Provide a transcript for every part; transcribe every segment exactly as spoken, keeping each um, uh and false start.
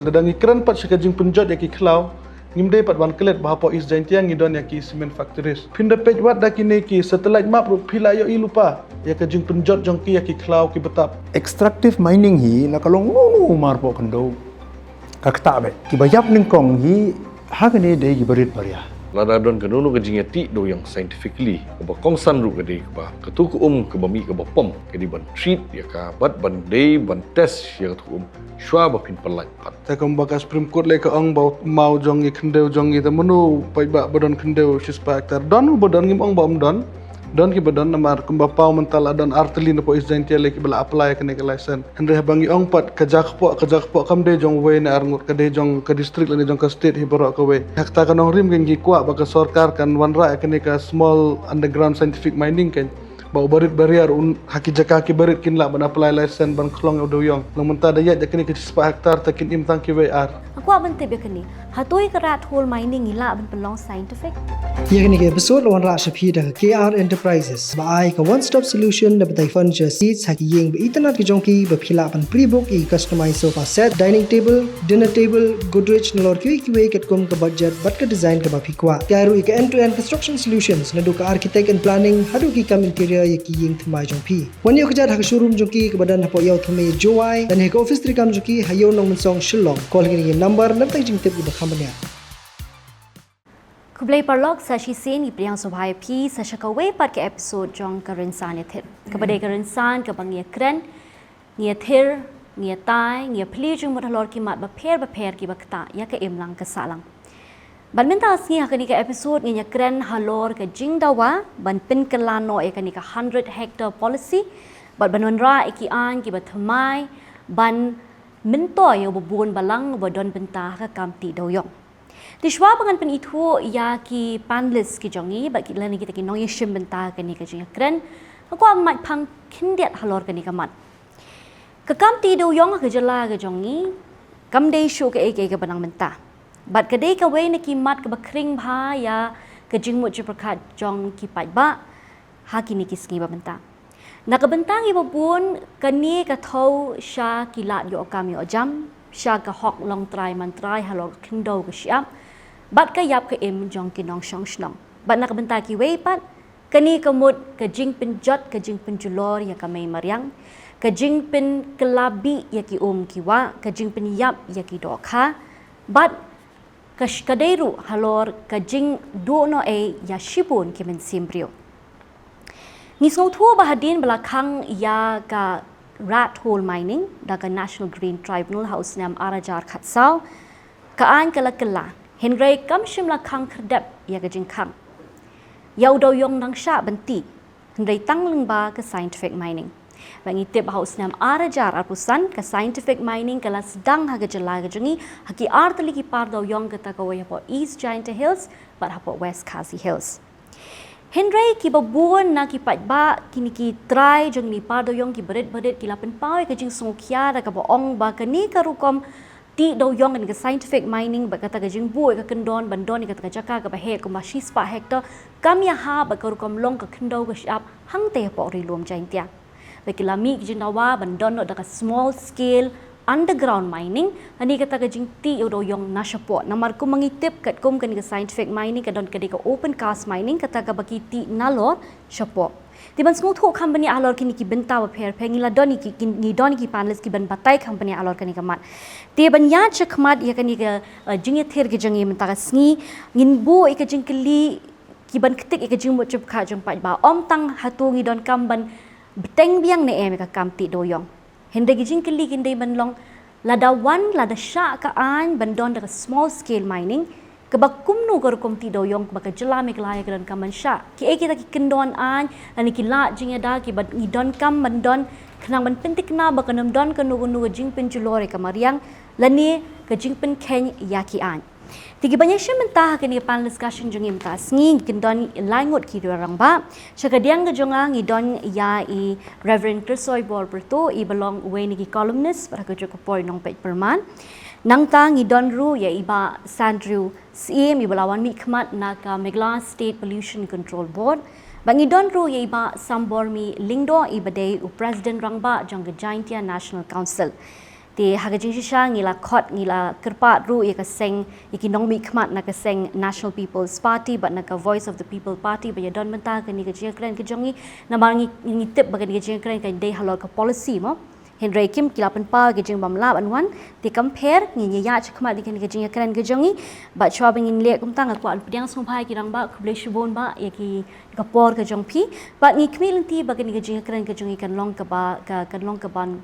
Lada ngi kren pat sha ka jingpynjot ïa ki khlaw, ngim dei pat ban klet ba hapoh East Jaintia ngi don ïa ki cement factories. Phin da peit wat da kine ki satellite map ruh phi la ïohi lypa ïa ka jingpynjot jong ki ïa ki khlaw ki btap. Extractive mining hi la ka long no no marpoh khyndew. Ka ktah beit. Kiba ïap nyngkong hi ha kane dei kiba rit baria. Lada don kano kano ka jingïatih dewïong scientifically, kaba kongsan ruh ka dei kaba, kato ka um kaba mih kaba pom, ka dei ban treat ïa ka bad ban dei ban test ïa kato ka um shuwa ba phin pynlait pat. Te kumba ka Supreme Court leh ka ong ba u maw jong ngi khyndew jong ngi, te mano paidbah ba don khyndew shispah hektar? Don uba don, ngim ong ba um don. Don kiba don, namar kumba paw mynta la don artylli napoh East Jaintia lei kiba la apply ïa kane ka license. Hynrei haba ngi ong pat ka ja kpoh, ka ja kpoh kam dei jong uwei ne arngut, ka dei jong ka district lane jong ka state hi baroh kawei. Ha kata ka nongrim ngi kwah ba ka sorkar kan wanrah ïa kane ka small underground scientific mining kan, ba u barit baria ruh ha ki jaka kiba rit kin lah ban apply license ban khlong ïa u dewïong. Long mynta da ïaid ïa kane ka shispah hektar te kin im tang kiwei ar. Nga kwah ban tip ïa kane, hato ïa ka rat hole mining ngi lah ban pynlong scientific? Ïa kane ka episode la wanrah sha phi da ka K R Enterprises, ba ai ka one stop solution da batai furniture seats ha ki ïing ba itynnad ki jong phi, ba phi lah ban pre-book ïa ki customized sofa set, dining table, dinner table, Godrej, nalor kiwei kiwei katkum ka budget bad ka design kaba phi kwah. Te ai ruh ïa ka end to end construction solutions, naduh ka architect and planning haduh ki kam interior ïa ki ïing thymmai jong phi. Wan ïoh kjat ha ka showroom jong ki kaba don hapoh Ïew Thymme, Jowai, lane ha ka office treikam jong ki ha Ïew Nongmynsong, Shillong. Call ha kine ki number na ka bynta jingtip kiba kham bniah. Khublei paralok, sa shisien ngi pdiang sngewbha ïa phi sa sha kawei pat ka episode jong ka Rynsan Ïathir, kaba dei ka rynsan kaba ngi ïakren, ngi ïathir, ngi ïatai, ngi ïaphylliew jingmut halor ki mat bapher bapher kiba ktah ïa ka imlang ka sahlang. Bad mynta ka sngi ha kane ka episode ngin ïakren halor ka jingdawa ban pynkylla noh ïa kane ka hundred hectare policy bad ban wanrah ïa ki aiñ kiba thymmai ban myntoi ïa uba bun balang uba don bynta ha ka kam tih dewïong. Te shuwa ba ngan pynithuh ïa ki panelist ki jong ngi bad ki, lane kita ki nongïashim bynta ha kane ka jingïakren, nga kwah ban mait phang khyndiat halor kane ka mat. Ka kam tih dewïong ha ka jylla ka jong ngi kam dei shuh kaei kaei kaba nang mynta. Bad ka dei kawei na ki mat kaba khring bha ïa ka jingmut jingpyrkhat jong ki paidbah ha kine ki sngi ba mynta. Na ka bynta ngi ba bun, kane ka thew sha ki lad ïoh kam ïoh jam, sha ka hok long trai man trai halor ka khyndew ka shyiap bad ka ïap ka im jong ki nongshong shnong. Bad na ka bynta kiwei pat, kane ka mut ka jingpynjot, ka jingpynjulor ïa ka mei mariang, ka jingpynkylla bih ïa ki um ki wah, ka jingpynïap ïa ki dohkha, bad ka sh-, ka dei ruh halor ka jingduh noh ei ïa shibun ki mynsiem briew. Ngi sngewthuh ba hadien ba la khang ïa ka rat hole mining da ka National Green Tribunal ha u snem ar hajar khatsaw, ka aiñ ka la kylla, hynrei kam shym la khang khyrdep ïa ka jingkhang ïa u dewïong nang shah ban tih, hynrei tang lyngba ka scientific mining. Ba ngi tip ha u snem ar hajar arphew san ka scientific mining ka la sdang ha ka jylla ka jong ngi ha ki artylli ki par dewïong, kata kawei hapoh East Jaintia Hills bad hapoh West Khasi Hills. Hynrei kiba bun na ki paidbah, kine ki trai jong kine ki par dewïong kiba rit ba rit ki la pynpaw ïa ka jingsngewkhia da kaba ong ba kane ka rukom tih dewïong, kane ka scientific mining, bad kata ka jingbuh ïa ka kyndon ban don ïa kata ka jaka kaba heh kumba shispah hektar, kam ïahap bad ka rukom long ka khyndew ka shyiap hangtei hapoh Ri Lum Jaintia. Bad ki la mih ki jingdawa ban don noh da ka small scale underground mining, lane kata ka jingtih ïa u dewïong na shapoh. Namar kumba ngi tip katkum kane ka scientific mining ka don ka dei ka open cast mining, kata kaba ki tih nalor shapoh. Te ban sngewthuh kham bniah halor kine ki bynta bapher pher, ngi la don ïa ki, ki, ngi don ïa ki panelist ki ban batai kham bniah halor kane ka mat. Te ban ïaid shakhmat ïa kane ka, eh, jingïathir ka jong ngi mynta ka sngi, ngin buh ïa ka jingkylli ki ban ktik ïa ka jingmut jingpyrkhat jong paidbah. Ym tang hato ngi donkam ban bteng biang ne em ïa ka kam tih dewïong. Hynrei ki jingkylli kin dei ban long, lada wan, lada shah ka aiñ ban don da ka small scale mining, kaba kumno ka rukom tih dewïong kaba ka jylla Meghalaya ka donkam ban shah? Kiei kita ki kyndon aiñ lane ki lad jingïada kiba ngi donkam ban don khnang ban pynthikna ba kan ym don kano kano ka jingpynjulor ïa ka mariang lane ka jingpynkheiñ ïa ki aiñ. Te kiba ngi ïashim bynta ha kane ka panel discussion jong ngi mynta ka sngi, ngi kyndon lai ngut ki rangbah. Sha ka diang ka jong nga ngi don ïa i Reverend Kyrsoibor Pyrtuh, iba long uwei na ki columnist bad ha kajuh ka por i nongpeit pyrman. Nangta ngi don ruh ïa i Bah Sandrew Syiem, iba la wan mihkhmat na ka Meghalaya State Pollution Control Board. Bad ngi don ruh ïa i Bah Sambormi Lyngdoh, iba dei u President Rangbah jong ka Jaintia National Council. Te ha ka jingshisha ngi la khot, ngi la kyrpad ruh ïa ka seng, ïa ki nongmihkhmat na ka seng National People's Party bad na ka Voice of the People Party ba ïa don bynta kane ka jingïakren ka jong ngi, namar ngi, ngi tip ba kane ka jingïakren ka dei halor ka policy mo. Hynrei kim, ki la pynpaw ka jingbymlah ban wan. Te kam pher, ngin ïa ïaid shakhmat ïa kane ka jingïakren ka jong ngi. Bad shuwa ba ngin leh kumta, nga kwah pdiang sngewbha ïa ki rangbah, khublei shibun bah ïa ki, ka por ka jong phi. Bad ngi khmih lynti ba kane ka jingïakren ka jong ngi kan long kaba, ka, kan long kaban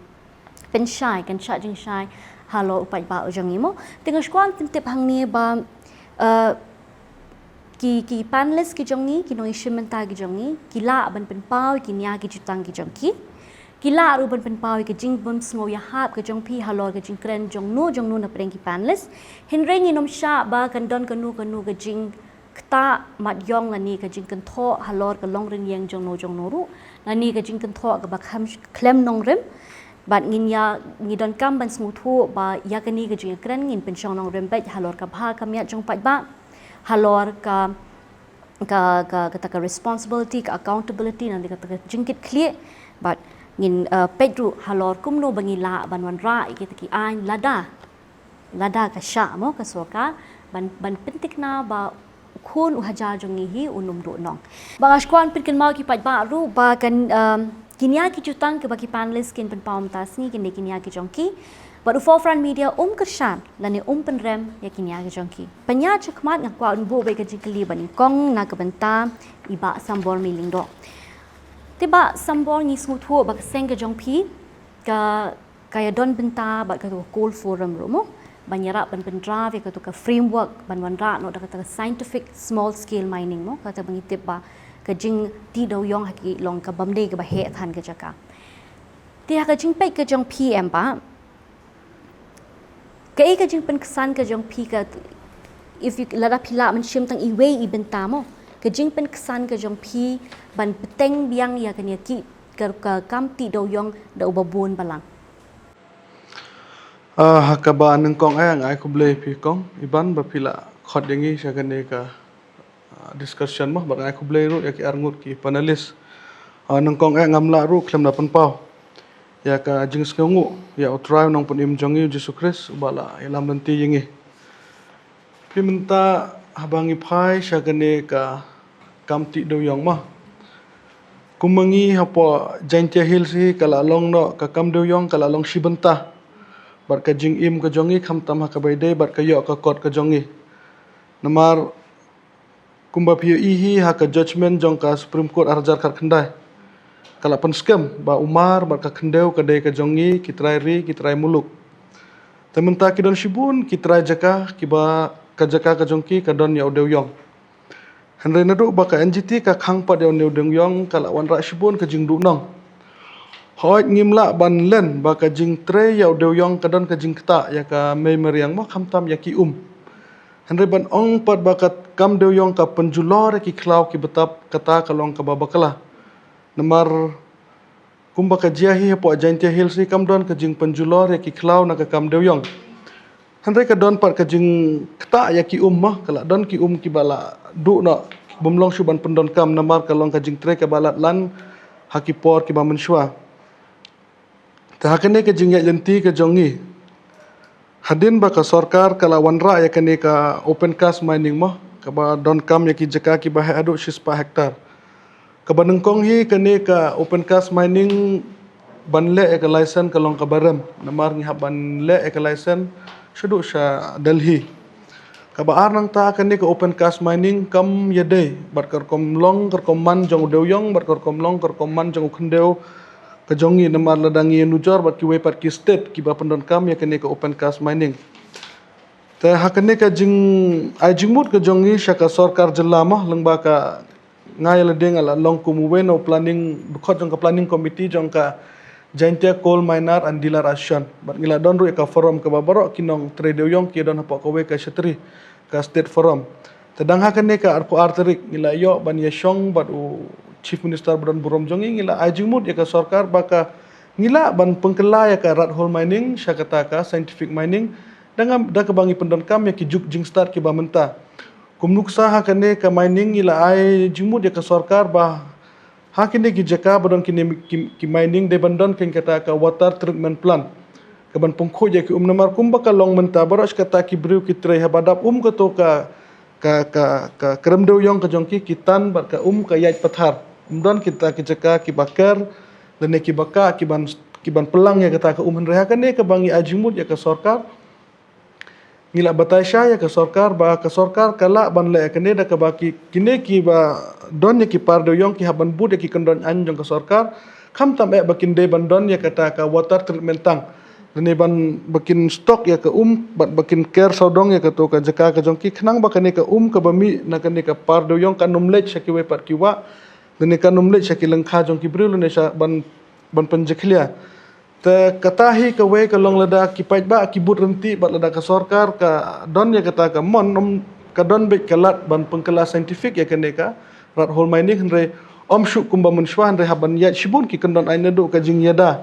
pynshai, kan shah jingshai halor u paidbah u jong ngi mo. Te nga shu kwah pyntip hangne ba, eh, ki, ki panelist ki jong ngi, ki nongïashim bynta ki jong ngi, ki lah ban pynpaw ïa ki nia ki jutang ki jong ki. Ki lah ruh ban pynpaw ïa ka jingbym sngewïahap ka jong phi halor ka jingkren jong no jong no na pdeng ki panelist. Hynrei ngin ym shah ba kan don kano kano ka jing ktah mat ïong lane ka jingkynthoh halor ka longrynïeng jong no jong no ruh, lane ka jingkynthoh kaba kham, khlem nongrim. Bad ngin ïa, ngi donkam ban sngewthuh ba ïa kane ka jingïakren ngin pynshong nongrim beit halor ka bha ka miat jong paidbah, halor ka, ka, ka, kata ka responsibility, ka accountability, lane kata ka jingkitkhlieh. Bad ngin, eh, peit ruh halor kumno ba ngi lah ban wanrah ïa kita ki aiñ lada lada ka shah mo ka sorkar ban, ban pynthikna ba u khun u hajar jong ngi hi un ym duh nong. Ba nga shu kwah pynkynmaw ki paidbah ruh ba kan, um, ki nia ki jutang kiba ki panelist kin pynpaw mynta sngi kin dei ki nia ki jong ki. Bad u Forefront Media um kyrshan lane um pynrem ïa ki nia ki jong ki. Pynïaid shakhmat nga kwah ban buh beit ka jingkylli ba nyngkong na ka bynta i Bah Sambor Mei Lyngdoh. Te Bah Sambor, ngi sngewthuh ba ka seng ka jong phi ka, ka ïa don bynta bad katu ka COLE Forum ruh mo, ban ïarap ban pyndraft ïa katu ka framework ban wanrah noh da kata ka scientific small scale mining mo, kata ba ngi tip ba ka jingtih dewiong ha ki long ka bym dei kaba heh than ka jaka. Te ha ka jingpeit ka jong phi em Bah, kaei ka jingpynksan ka jong phi ka, if you, lada phi lah ban shim tang iwei i bynta mo, ka jingpynksan ka jong phi ban bteng biang ïa kane ki, ka, ka kam tih dewiong da uba bun balang. Ah, ha kaba nyngkong eh nga ai khublei phi kong Iban ba phi la khot ïa ngi sha kane ka, ah, discussion mo, bad nga ai khublei ruh ïa ki arngut ki panelist. Ah, nyngkong eh ngam lah ruh khlem da pynpaw ïa ka jingsngewnguh ïa U Trai Nongpynim jong ngi U Jisu Khrist uba la ïalam lynti ïa ngi. Phi mynta haba ngi phai sha kane ka kam tih dewiong mo, kum ma ngi hapoh Jaintia Hills hi ka la long noh ka kam dewiong ka la long shi bynta bad ka jingim ka jong ngi khamtam ha kaba ïadei bad ka ïoh ka kot ka jong ngi. Namar kumba phi ïohi hi ha ka judgment jong ka Supreme Court arhajar khatkhyndai, ka la pynskhem ba u mar bad ka khyndew ka dei ka jong ngi ki trai ri ki trai muluk. Te mynta ki don shibun ki trai jaka kiba ka jaka ka jong ki ka don ïa u dewiong. Hynrei naduh ba ka N G T ka khang pat ïa une u dewiong ka la wanrah shibun ka jingduhnong. Hooid ngim lah ban len ba ka jingtrei ïa u dewiong ka don ka jingktah ïa ka mei mariang mo khamtam ïa ki um. Hynrei ban ong pat ba ka kam dewiong ka pynjulor ïa ki khlaw ki btap kata ka long kaba bakla. Namar kumba ka jia hi hapoh Jaintia Hills hi kam don ka jingpynjulor ïa ki khlaw na ka kam dewiong. Hynrei ka don pat ka jingktah ïa ki um mo, ka la don ki um kiba la duh noh, bym long shuh ban pyndonkam namar ka long ka jingtrei kaba lat lan ha ki por kiba mynshuwa. Te ha kane ka jingïaid lynti ka jong ngi, hadien ba ka sorkar ka la wanrah ïa kane ka open cast mining mo, kaba donkam ïa ki jaka kiba heh haduh shispah hektar. Kaba nyngkong hi kane ka open cast mining ban leh ïa ka license ka long kaba rem. Namar ngi hap ban leh ïa ka license shaduh sha Delhi. Kaba ar nangta kane ka open cast mining kam ïadei bad ka rukom long ka rukom man jong u dewiong bad ka rukom long ka rukom man jong u khyndew ka jong ngi namar lada ngi nujor bad kiwei pat ki state kiba pyndonkam ïa kane ka open cast mining. Te ha kane ka jing, ai jingmut ka jong ngi sha ka sorkar jylla mo, lyngba ka nga ïa lade nga la long kum uwei na u planning, dkhot jong ka planning committee jong ka Jaintia Coal Miner and Dealer Association. Bad ngi la don ruh ïa ka forum kaba baroh ki nongtrei dewiong ki don hapoh kawei ka shatri, ka state forum. Te dang ha kane ka arphew ar tarik ngi la ïoh ban ïa shong bad u Chief Minister ba don burom jong ngi, ngi la ai jingmut ïa ka sorkar ba ka ngi lah ban pynkylla ïa ka rat hole mining sha kata ka scientific mining, da ngam, da kaba ngi pyndonkam ïa ki juk jingstad kiba mynta. Kum nuksa ha kane ka mining ngi la ai jingmut ïa ka sorkar ba ha kine ki jaka ba don kine ki, ki mining dei ban don kein kata ka water treatment plant. ka ban pynkhuid ïa ki um, namar kumba ka long mynta baroh shi katta ki briew ki trei haba dap um kato ka, ka, ka, ka krem dewïong ka jong ki, ki tan bad ka um ka ïaid pathar. Ym don kita ki jaka kiba ker lane kiba kah ki ban, ki ban pynlang ïa kata ka um. Hynrei ha kane kaba ngi ai jingmut ïa ka sorkar, ngi la batai shai ïa ka sorkar ba ka sorkar ka lah ban leh ïa kane da kaba ki, kine kiba don ïa ki par dewïong ki hap ban bud ïa ki kyndon aiñ jong ka sorkar, khamtam eh ba kin dei ban don ïa kata ka water treatment tank, lane ban, ba kin stock ïa ka um bad ba kin ker sawdong ïa kato ka jaka ka jong ki, khnang ba kane ka um kaba mih na kane ka par dewïong kan ym leit sha kiwei pat ki wah, lane kan ym leit sha ki lyngkha jong ki briew lane sha ban, ban pynjakhlia. Te kata hi kawei ka long lada ki paidbah ki bud ryntih bad lada ka sorkar ka don ïa kata ka mon, ym, ka don beit ka lad ban pynkylla scientific ïa kane ka rat hole mining, hynrei ym shuh kumba mynshuwa, hynrei hap ban ïaid shibun ki kyndon aiñ naduh ka jingïada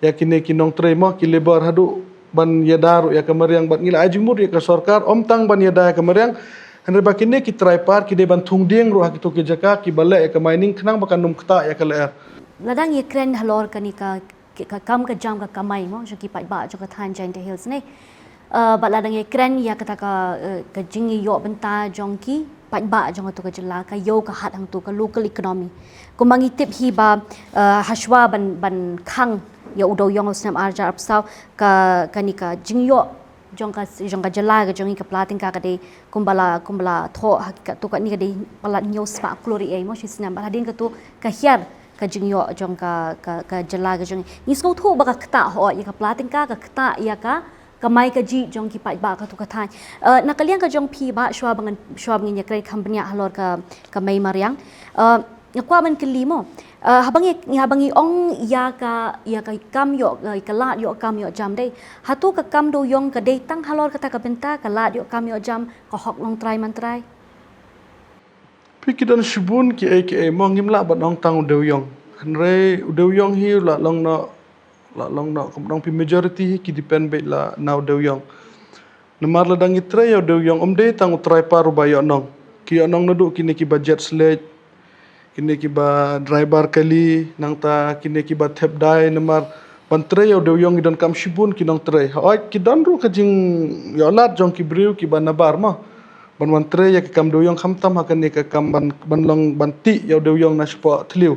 ïa kine ki nongtrei mo, ki labour, haduh ban ïada ruh ïa ka mariang. Bad ngi la ai jingmut ïa ka sorkar ym tang ban ïada ïa ka mariang, hynrei ba kine ki trai par ki dei ban thung dieng ruh ha kito ki jaka kiba leh ïa ka mining, khnang ba kan ym ktah ïa ka lyer. Lada ngi kren halor kane ka, ka, ka kam ka jam ka kamai mo jong ki paidbah jong ka thaiñ Jaintia Hills ne. Uh, bad lada ngi kren ïa kata ka, uh, ka jingïoh bynta jong ki paidbah jong kato ka jylla, ka ïew ka hat hangto, ka local economy. Kumba ngi tip hi ba, uh, hashwa ban, ban khang ïa u dewïong u snem arhajar arphew, ka, kane ka jingïoh jong ka, jong ka jylla ka jong ngi ka pla tyngka ka dei kumba la, kumba la thoh ha kato, kane ka dei palat hynñiew spah klur riei mo shi snem, bad hadien kato ka hiar ka jingïoh jong ka, ka, ka jylla ka jong ngi. Ngi sngewthuh ba ka ktah hooid ïa ka pla tyngka, ka ktah ïa ka kamai kajih jong ki paidbah kato ka thaiñ. Uh, na ka liang ka jong phi bah, shuwa ba ngan, shuwa ba ngin ïakren kham bniah halor ka, ka mei mariang. Uh, nga kwah ban kylli mo. Uh, haba ngi, haba ngi ong ïa ka, ïa ka kam ïoh, ïa ka lad ïoh kam ïoh jam dei, hato ka kam dewïong ka dei tang halor kata ka bynta, ka lad ïoh kam ïoh jam, ka hok nongtrai mantrai? Phi, ki don shibun kiei kiei mo, ngim lah ban ong tang u dewïong. Hynrei u dewïong hi u la long noh, la long noh, kum ong phi, majority hi ki depend beit la na u dewïong. Namar lada ngi trei ïa u dewïong ym dei tang u trai par uba ïoh nong. Ki ïoh nong naduh kine kiba jet sledge, kine kiba driver kali, nangta kine kiba thep dai, namar ban trei ïa u dewïong ngi donkam shibun ki nongtrei. Hooid ki don ruh ka jingïoh lad jong ki briew kiba nabar mo ban wan trei ïa ka kam dewïong, khamtam ha kane ka kam ban, ban long ban tih ïa u dewïong na shapoh thliew.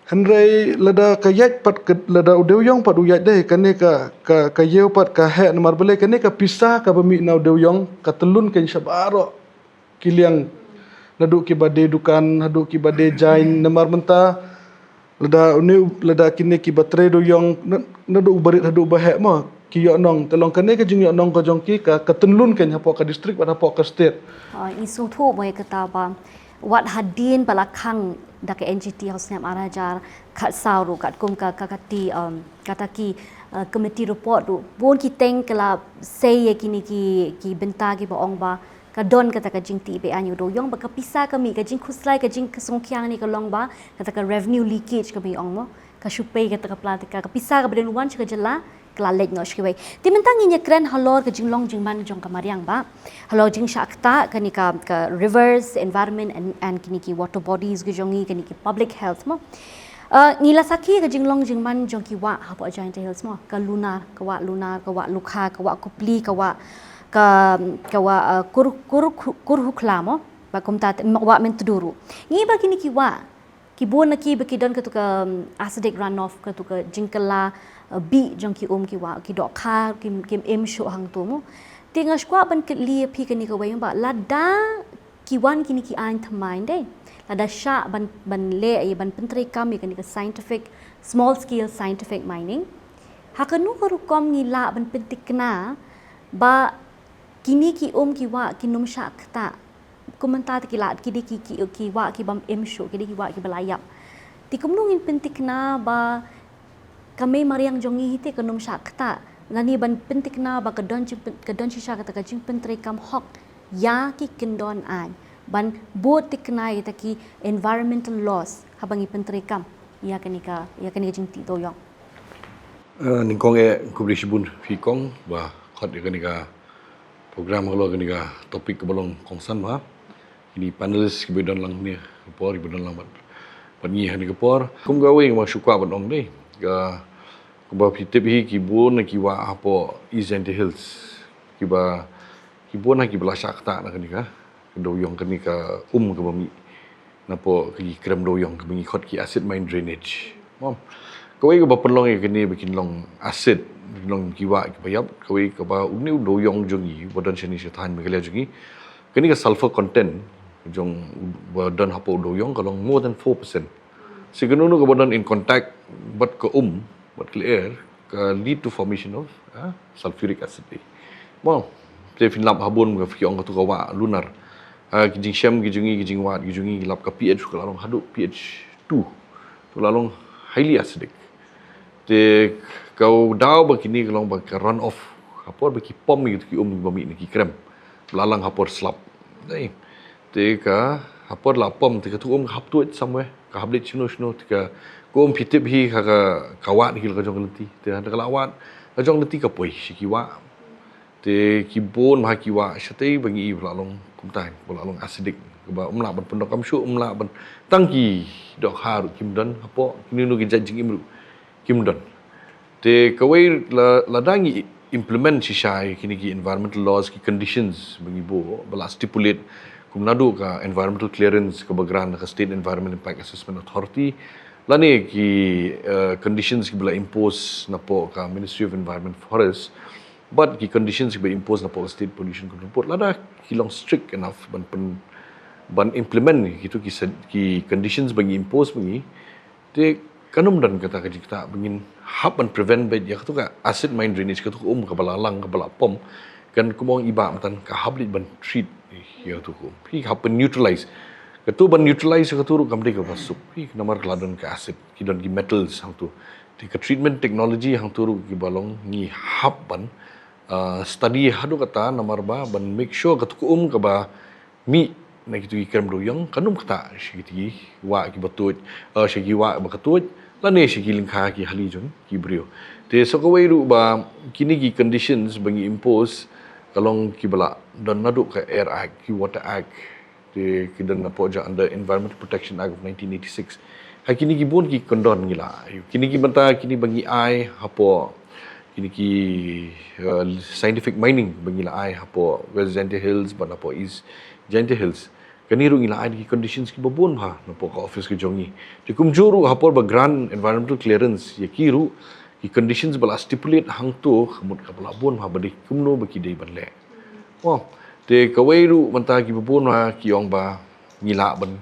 Hynrei lada ka ïaid pat ka, lada u dewïong pat u ïaid dei, kane ka, ka, ka ïew pat ka heh, namar balei kane ka pisa kaba mih na u dewïong ka tyllun kein sha baroh ki liang, naduh kiba die dukan haduh kiba die jaiñ. Namar mynta lada une, lada kine kiba trei dewïong, na, naduh u barit haduh ba heh mo, ki ïoh nong. Te long kane ka jingïoh nong ka jong ki ka, ka tyllun kein hapoh ka district bad hapoh ka state. Ah, ngi sngewthuh mo ïa kata ba wat hadien ba la khang da ka N G T ha u snem arhajar khatsaw ruh, katkum ka, ka kati, um, kata ki, uh, committee report ruh, bun ki thaiñ ka la sei ïa kine ki, ki bynta kiba ong ba ka don kata ka jingtih be-aiñ ïa u dewïong, ba ka pisa ka mih, ka jingkhuslai, ka jingkhuslai ka jong ngi ka long ba kata ka revenue leakage kaba ngi ong mo, ka shu pei kata ka pla tyngka, ka pisa kaba dei ban wan sha ka jylla ka la leit noh sha kiwei. Te mynta ngin ïakren halor ka jinglong jingman jong ka mariang bah, halor jingshah ktah kane ka, ka rivers, environment and, and kine ki water bodies ki jong ngi, kine ki public health mo. Uh, ngi la sakhi ka jinglong jingman jong ki wah hapoh Jaintia Hills mo, ka Lunar, ka wah Lunar, ka wah Lukha, ka wah Kupli, ka wah, ka, ka wah, uh, Kur, Kur, Kur, Kurhukhla mo, bad kumta te, wah Myntdu ruh. Ngi ba kine ki wah, ki bun na ki ba ki don katu ka, um, acidic runoff, katu ka jingkylla, uh, bih jong ki um ki wah, ki dohkha, kim, kim im shuh hangto mo. Te nga sngewkwah ban kylli ïa phi kane kawei mo bah, lada ki wan kine ki aiñ thymmai dei, lada shah ban, ban leh ïa, ban pyntreikam ïa kane ka scientific, small scale scientific mining, ha kano ka rukom ngi lah ban pyntikna ba kine ki um ki wah kin ym shah ktah? Kumta te ki la, ki dei ki, ki, ki wah ki bym im shuh, ki dei ki wah kiba la ïap. Te kumno ngin pyntikna ba ka mei mariang jong ngi hi te kan ym shah ktah, lane ban pyntikna ba ka don jingpyn-, ka don shisha kata ka jingpyntreikam hok ïa ki kyndon aiñ, ban bud tikna ïa kita ki environmental laws haba ngi pyntreikam ïa kane ka, ïa kane ka jingtih dewïong. Eh, nyngkong eh khublei shibun phi kong ba khot ïa kane ka program halor kane ka topic kaba long kongsan bah. Kine panelist kiba don lang hangne ka por, kiba don lang bad, bad ngi hangne ka por. Kum kawei nga sngewkwah ban ong dei, ka, Kumba phi tip hi, ki bun na ki wah hapoh East Jaintia Hills kiba, ki bun na kiba la shah ktah na kane ka, ka dewïong, kane ka um kaba mih napoh ki krem dewïong kaba ngi khot ki acid mine drainage. Mo, kawei kaba pynlong ïa kane ba kin long acid, kin long ki wah kiba ïap, kawei kaba une u dewïong jong ngi ba don shane sha thaiñ Meghalaya jong ngi, kane ka sulfur content jong ba don hapoh u dewïong ka long more than four percent. Shi kano kano kaba don in contact bad ka um bad ka lyer ka lead to formation of, ah, sulfuric acid. Mo, te phin lap ha bun ka, phi ong katu ka wah lunar. Ah, ki jingshem ki jong ngi, ki jingwad ki jong ngi, lap ka pH ka la long haduh pH two. Tu la long highly acidic. Te ka daw ba kine ka long ba ka run off ha por ba ki pom ïa ki um ba mih na ki krem, la lang ha por slap. Te ka ha por la pom te katu um ka hap tuid somewhere, ka hap leit shano shano, te ka um phi tip hi ka, ka wad hi la ka jong ka lynti, te ha ka la wad ka jong lynti ka poi sha ki wah. Te ki bun bha ki wah shatei ba ngi i ba la long kumta, ba la long acidic, ba um lah ban pyndonkam shuh, um lah ban, tang ki dohkha ruh kim don hapoh, kino kino ki jait jingim ruh kim don. Te kawei la, lada ngi implement shisha ïa kine ki environmental laws, ki conditions ba ngi buh, ba la stipulate, kum naduh ka environmental clearance kaba grant na ka State Environment Impact Assessment Authority, lane ki, eh, conditions kiba la impose napoh ka Ministry of Environment Forest, bad ki conditions kiba impose napoh ka State Pollution Control Board, lada ki long strict enough ban pyn, ban implement kitu ki sed-, ki conditions ba ngi impose ba ngi, te kan ym don kata ka jingktah ba ngin hap ban prevent beit ïa katu ka acid mine drainage, katu ka um kaba la lang kaba la pom, kan kum ong i Bah mynta, ka hap leit ban treat ïa katu ka um. Hi, hap ban neutralize. Katu ban neutralize katu ruh kam dei kaba suk. Hi, namar ka la don ka acid, ki don ki metals hangtu. Te ka treatment technology hangtu ruh kiba long ngi hap ban, ah, study haduh katta namar ba ban make sure katu ka um kaba mih na kitu ki krem dewïong kan ym ktah sha kitu ki wah kiba tuid, eh, sha ki wah ba ka tuid, lane sha ki lyngkha ki hali jong ki briew. Te sa kawei ruh ba kine ki conditions ba ngi impose ka long kiba la don naduh ka Air Act, ki Water Act, te ki don napoh jong under Environmental Protection Act of nineteen eighty-six. Ha kine ki bun ki kyndon ngi la ai. Kine ki bynta, kine ba ngi ai hapoh, kine ki, uh, scientific mining ba ngi la ai hapoh West Jaintia Hills bad hapoh East Jaintia Hills. Kane ruh ngi la ai da ki conditions kiba bun bha napoh ka office ka jong ngi. Te kumjuh ruh ha por ba grant environmental clearance ïa ki ruh, ki conditions ba la stipulate hangto ka mut kaba la bun bha, ba dei kumno ba ki dei ban leh. Mo, te kawei ruh mynta kiba bun bha ki ong ba ngi lah ban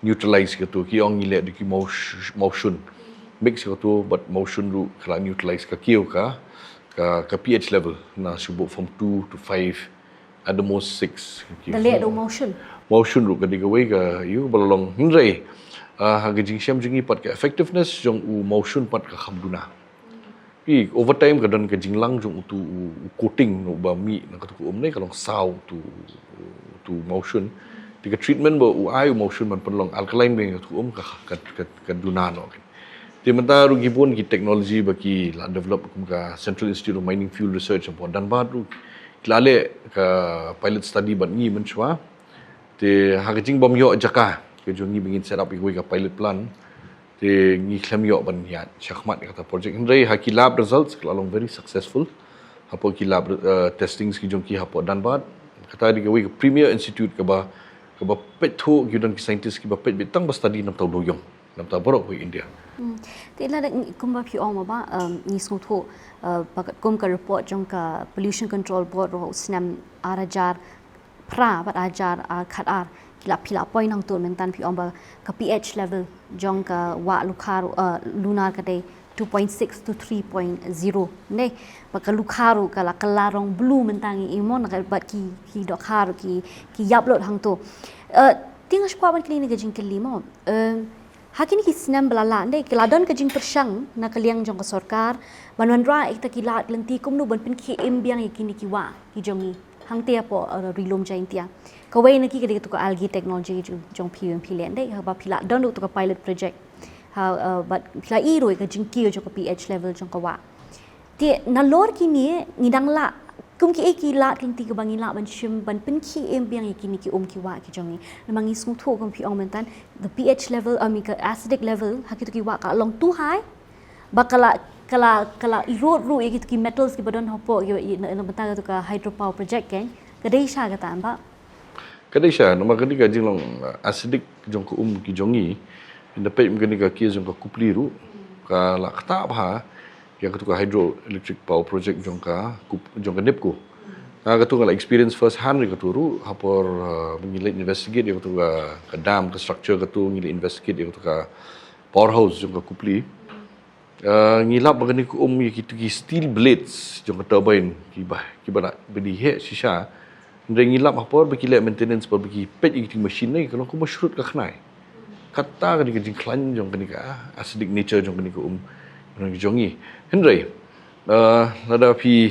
neutralize katu, ki ong ngi leh da ki mawsh-, mawshun. Mix katu bad mawshun ruh ka la neutralize, ka kiew ka, ka, ka pH level na shu buh from two to five, at the most six. Da leh da u mawshun. Mawshun ruh ka dei kawei ka ïa ba la long, hynrei, ah, ha ka jingshem jong ngi pat ka effectiveness jong u mawshun pat ka kham duna. Pi, over time ka don ka jinglang jong utu u, u coating, no, ba mih na katu ka um ne, ka long saw utu, utu mawshun. Te ka treatment ba u ai u mawshun ban pynlong alkaline ba ïa katu ka um ka, ka, ka, ka duna noh. Te mynta ruh ki bun ki technology ba ki la develop, kum ka Central Institute of Mining Fuel Research hapoh Dunbat ruh ki la leh ka pilot study bad ngi mynshuwa. Te ha ka jingbym ïoh jaka ka jong ngi ba ngin set up ïa kawei ka pilot plant, te ngi khlem ïoh ban ïaid shakhmat ïa kata project. Hynrei ha ki lab results ka la long very successful. Hapoh ki lab, eh, testings ki jong ki hapoh Dunbat, kata dei kawei ka premier institute kaba, kaba peit thuh, ki don ki scientist kiba peit beit tang ba study na bynta u dewïong na bynta baroh kawei India. Hmm. Te lada ngi, kumba phi ong mo Bah, em, ngi sngewthuh, eh, ba katkum ka report jong ka Pollution Control Board ruh u snem ar hajar phra bad ar hajar, ah, khatar, ki la, phi la poi nangto, mynta phi ong ba ka pH level jong ka wah Lukha ruh, eh, lunar ka dei two point six to three point zero ne. Ba ka Lukha ruh ka la kylla rong blue mynta ngi i mo, na ka bad ki, ki dohkha ruh ki, ki ïap lut hangto. Eh, te nga shu kwah ban kylli ne ka jingkylli mo. Eh, ha kine ki snem ba la leit, ne, ki la don ka jingpyrshang na ka liang jong ka sorkar ban wanrah ïa kita ki lad lynti kumno ban pynkhie im biang ïa kine ki wah ki jong ngi hangta hapoh, eh, Ri Lum Jaintia. Kawei na ki ka dei katu ka algae technology jong, jong phi, phi leh, ne, ba phi la don ruh tu ka pilot project. Ha, eh, bad phi la i ruh ïa ka jingkiew jong ka pH level jong ka wah. Te nalor kine ngi dang lah, kum kiei ki lad lynti kiba ngi lah ban shim ban pynkhie im biang ïa kine ki um ki wah ki jong ngi. Namar ngi sngewthuh kum phi ong mynta, the pH level, I mean, ka acidic level ha kito ki wah ka long too high. Ba ka la Ka la, ka la erode ruh ïa ki, ki metals kiba don hapoh, ïa, ïa, na, na bynta katu ka hydropower project, kan? Ka dei shisha kata, em bah? Ka dei shisha, namar kane ka jinglong, uh, acidic jong ka um ki jong ngi. Ynda peit kane ka case jong ka Kupli ruh, ka la ktah bha ïa katu ka hydroelectric power project jong ka Kup-, jong ka NEEPCO. Nga katu nga la experience first hand ïa katu ruh, ha por, uh, ngi la investigate ïa katu ka, ka dam, ka structure katu, ngi la investigate ïa katu ka powerhouse jong ka Kupli. Uh, ngi lap ba kane ka um ïa kitu ki steel blades jong ka turbine kiba, kiba la bidi heh shisha. Hynrei ngi lap ha por ba ki leh maintenance, por ba ki peit ïa kitu ki machine ne, ka long kumba shrut ka khnai. Kata kane ka jingkhlaiñ jong kane ka acidic nature jong kane ka um jong ngi. Hynrei, uh, lada phi,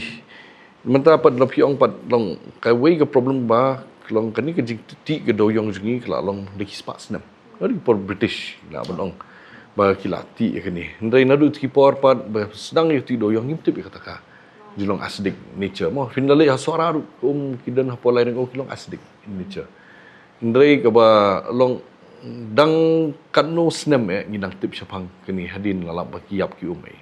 mynta pat lada phi ong pat long kawei ka problem ba long kane ka jingtih ka dewïong jong ngi ka la long da ki spah snem. Naduh ki por British, lah ban ong ba ki la tih ïa kane. Hynrei naduh ki por pat ba sdang ïa ka tih dewïong, ngim tip ïa kata ka jinglong acidic nature mo. Phin da leit ha Sohra ruh, um, ki don hapoh Lairengor ki long acidic in nature. Hynrei kaba long dang katno snem eh ngi dang tip shaphang kane hadien la lap ba ki ïap ki um eh.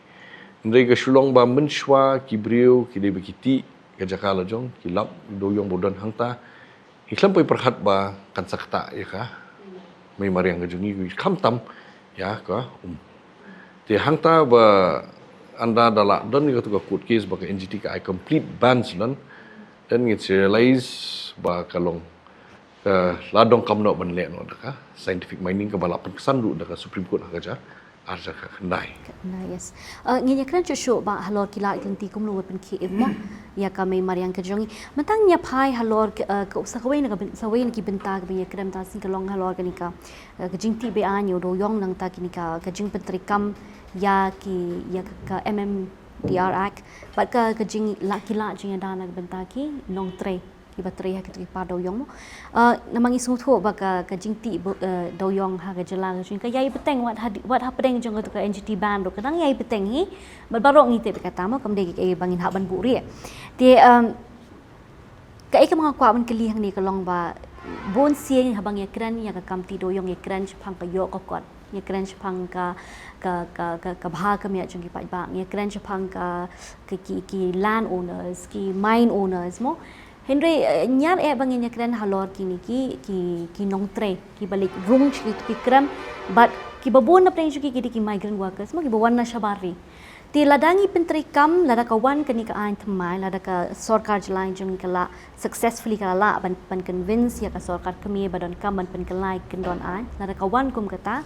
Hynrei ka shu long ba mynshuwa ki briew ki dei ba ki tih ka jaka la jong, ki lap dewïong ba don hangta. Ngi khlem poi pyrkhat ba kan sa ktah ïa ka mei mariang ka jong ngi, khamtam ïa ka um. Te hangta ba ynda da la don ïa katu ka court case ba ka N G T ka ai complete ban sha don, then ngi realize ba ka long ka la donkam noh ban leh noh da ka scientific mining kaba la pynksan ruh da ka Supreme Court ha ka jar ar hajar khyndai. Khyndai, yes. Uh, ngin ïakren shuh shuh bah halor ki lad ki lynti kumno ban pynkhie im mo ïa ka mei mariang ka jong ngi. Mynta ngin ïa phai halor ka, uh, ka, sa kawei na ka byn-, sa kawei na ki bynta kaba ngi ïakren mynta ka sngi ka long halor kane ka, uh, ka jingtih be-aiñ ïa u dewïong nangta kine ka, ka jingpyntreikam ïa ki, ïa ka, ka M M D R Act bad ka, ka jing la, ki lad jingïada na ka bynta ki nongtrei kiba trei ha kitu ki par dewïong mo. Uh, namar ngi sngewthuh ba ka, ka jingtih bu-, uh, dewïong ha ka jylla ka jong ngi ka ïai bteng wat ha, wat hapdeng jong katu ka N G T ban ruh ka dang ïai bteng hi. Bad baroh ngi tip ïa kata mo, kam dei kaei ba ngin hap ban buhrieh. Te, um, kaei kaba nga kwah ban kylli hangne ka long ba bun sien haba ngi ïakren ïa ka kam tih dewïong ngi ïakren shaphang ka ïoh ka kot, ngi ïakren shaphang ka, ka, ka, ka, ka bha ka miat jong ki paidbah, ngi ïakren shaphang ka, ka ki, ki land owners, ki mine owners mo. Hynrei, eh, ñiar eh ba ngin ïakren halor kine ki, ki, ki nongtrei kiba leit rung sha kitu ki krem bad kiba bun na pdeng jong ki ki dei ki migrant workers mo, kiba wan na shabar ri. Te lada ngi pyntreikam, lada ka wan kane ka aiñ thymmai, lada ka sorkar jylla jong ngi ka la successfully ka la lah ban, ban convince ïa ka sorkar kmie ba donkam ban pynkylla ïa ki kyndon aiñ, lada ka wan kum kata,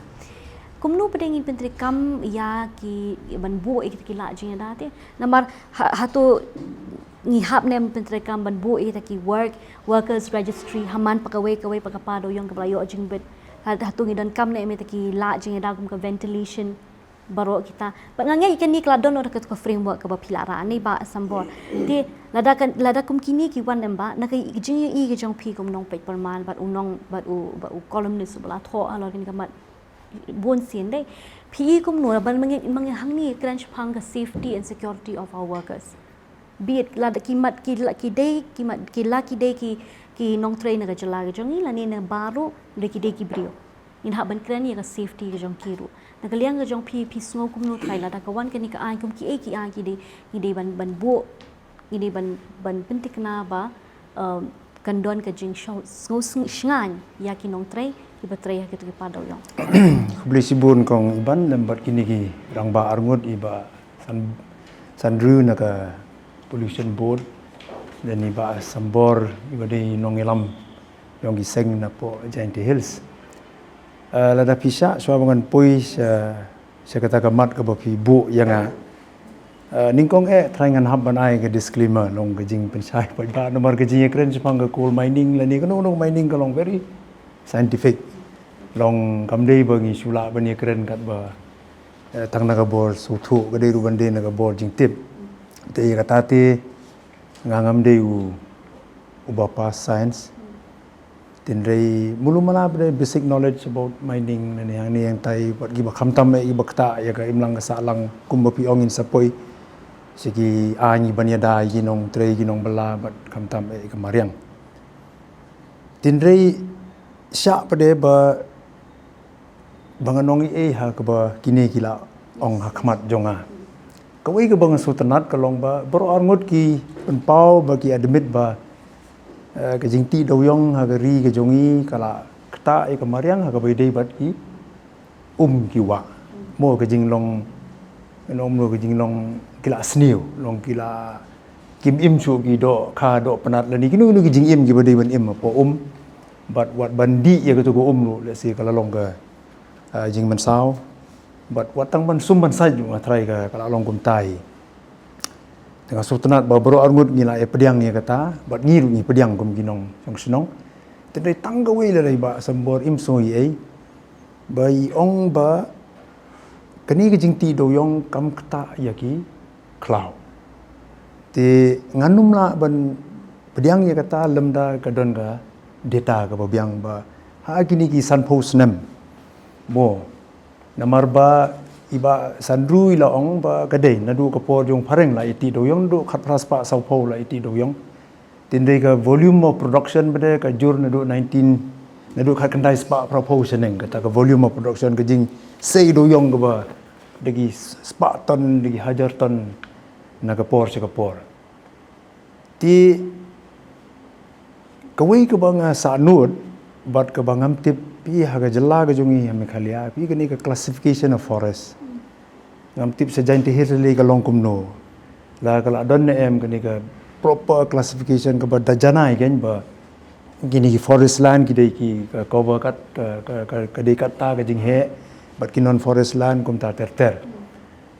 kumno pat ngin pyntreikam ïa ki ban buh ïa kita ki lad jingïada te? Namar ha-, hato ngi hap ne em pyntreikam ban buh ïa kita ki work, workers registry ha man pat kawei kawei pat ka par dewïong kaba la ïoh jingbit? Ha-, hato ngi donkam ne em ïa kita ki lad jingïada kum ka ventilation? Baroh kita. Bad nga ngeit kane ka la don noh da katu ka framework kaba phi la rah ne Bah Sambor. Te lada ka, lada kum kine ki wan em Bah, na ka jingïohi ka jong phi kum nongpeit pyrman bad u nong, bad u, bad u columnist uba la thoh halor kane ka mat bun sien dei. Phi i kumno ban ma ngi, ma ngi hangne ïakren shaphang ka safety and security of our workers. Be it lada ki mat ki la, ki dei, ki mat ki la, ki dei ki, ki nongtrei na ka jylla ka jong ngi lane na baroh, lada ki dei ki briew. Ngin hap ban kren ïa ka safety ka jong ki ruh. Na ka liang ka jong phi, phi sngew kumno trai lada ka wan kane ka aiñ kum kiei kiei ki dei, ngi dei ban, ban buh, ngi dei ban, ban pynthikna ba, um, kan don ka jingsngew, sngew sng-, shngaiñ ïa ki nongtrei kiba trei ha kitu ki par dewïong. Khublei shibun kong Iban lem bad kine ki rangbah arngut i Bah San-, Sandrew na ka Pollution Board, lane i Bah Sambor iba dei nongïalam jong ki seng napoh Jaintia Hills. Eh, lada phi shah, shuwa ba ngan poi sha, sha kata ka mat kaba phi buh ïa nga. Eh, nyngkong eh trai ngan hap ban ai ka disclaimer long ka jingpynshai paidbah namar ka jingïakren shaphang ka coal mining lane kano kano mining ka long very scientific. Long kam dei ba ngi shu lah ban ïakren katba, eh, tang na ka bor sngewthuh, ka dei ruh ban dei na ka bor jingtip. Te ïa kata te nga ngam dei u, uba pass science. Tynrei mulu mala ba dei basic knowledge about mining ne hangne hangtai, wat kiba khamtam eh kiba ktah ïa ka imlang ka sahlang kumba phi ong, ngin sa poi sha ki aiñ ban ïada ïa ki nongtrei ki nongbylla bad khamtam eh ka mariang. Tynrei shah pat de ba, ba ngan ong ei ei ha kaba kine ki la ong ha khmat jong nga. Kawei kaba nga sngewtynnat ka long ba baroh arngut ki pynpaw ba ki admit ba, eh, ka jingtih dewiong ha ka ri ka jong ngi ka la ktah ïa ka mariang ha kaba ïadei bad ki um ki wah. Mo ka jinglong, ngan ong mo ka jinglong ki la sniew, long ki la kim im shuh ki dohkha dohpynat lane kino kino ki jingim kiba dei ban im hapoh um. Bad wat ban dih ïa kato ka um ruh lehse ka la long ka, ah, jingmynsaw. Bad wat tang ban sum ban sait ruh nga tharai ka, ka la long kumta hi. Te nga sngewtynnat ba baroh arngut ngi la ïa pdiang ïa kata, bad ngi ruh ngi pdiang kum ki nongshong shnong. Te dei tang kawei lada i Bah Sambor im sngew ei ei ba i ong ba kane ka jingtih dewiong kam ktah ïa ki khlaw. Te ngan ym lah ban pdiang ïa kata lymda ka don ka data kaba biang ba ha kine ki sanphew snem. Mo, namar ba i Bah Sandru i la ong ba ka dei naduh ka por jong phareng la itih dewiong, naduh khatphra spah sawphew la itih dewiong. Tynrai ka volume of production ba dei ka jur naduh nineteen, naduh khatkhyndai spah phraphew shaneng, kata ka volume of production, ka jingsei dewiong kaba da ki spah ton, da ki hajar ton na ka por sha ka por. Te kawei kaba nga sahnud bad kaba ngam tip phi ha ka jylla ka jong ngi ha Meghalaya, phi kane ka classification of forest. Ngam tip sha Jaintia Hills lei ka long kumno. La ka la don ne em kane ka proper classification kaba da janai kein ba kine ki forest land ki dei ki ka cover kat, ka, ka, ka, ka dei katta ka jingheh, bad ki non forest land kumta ter ter.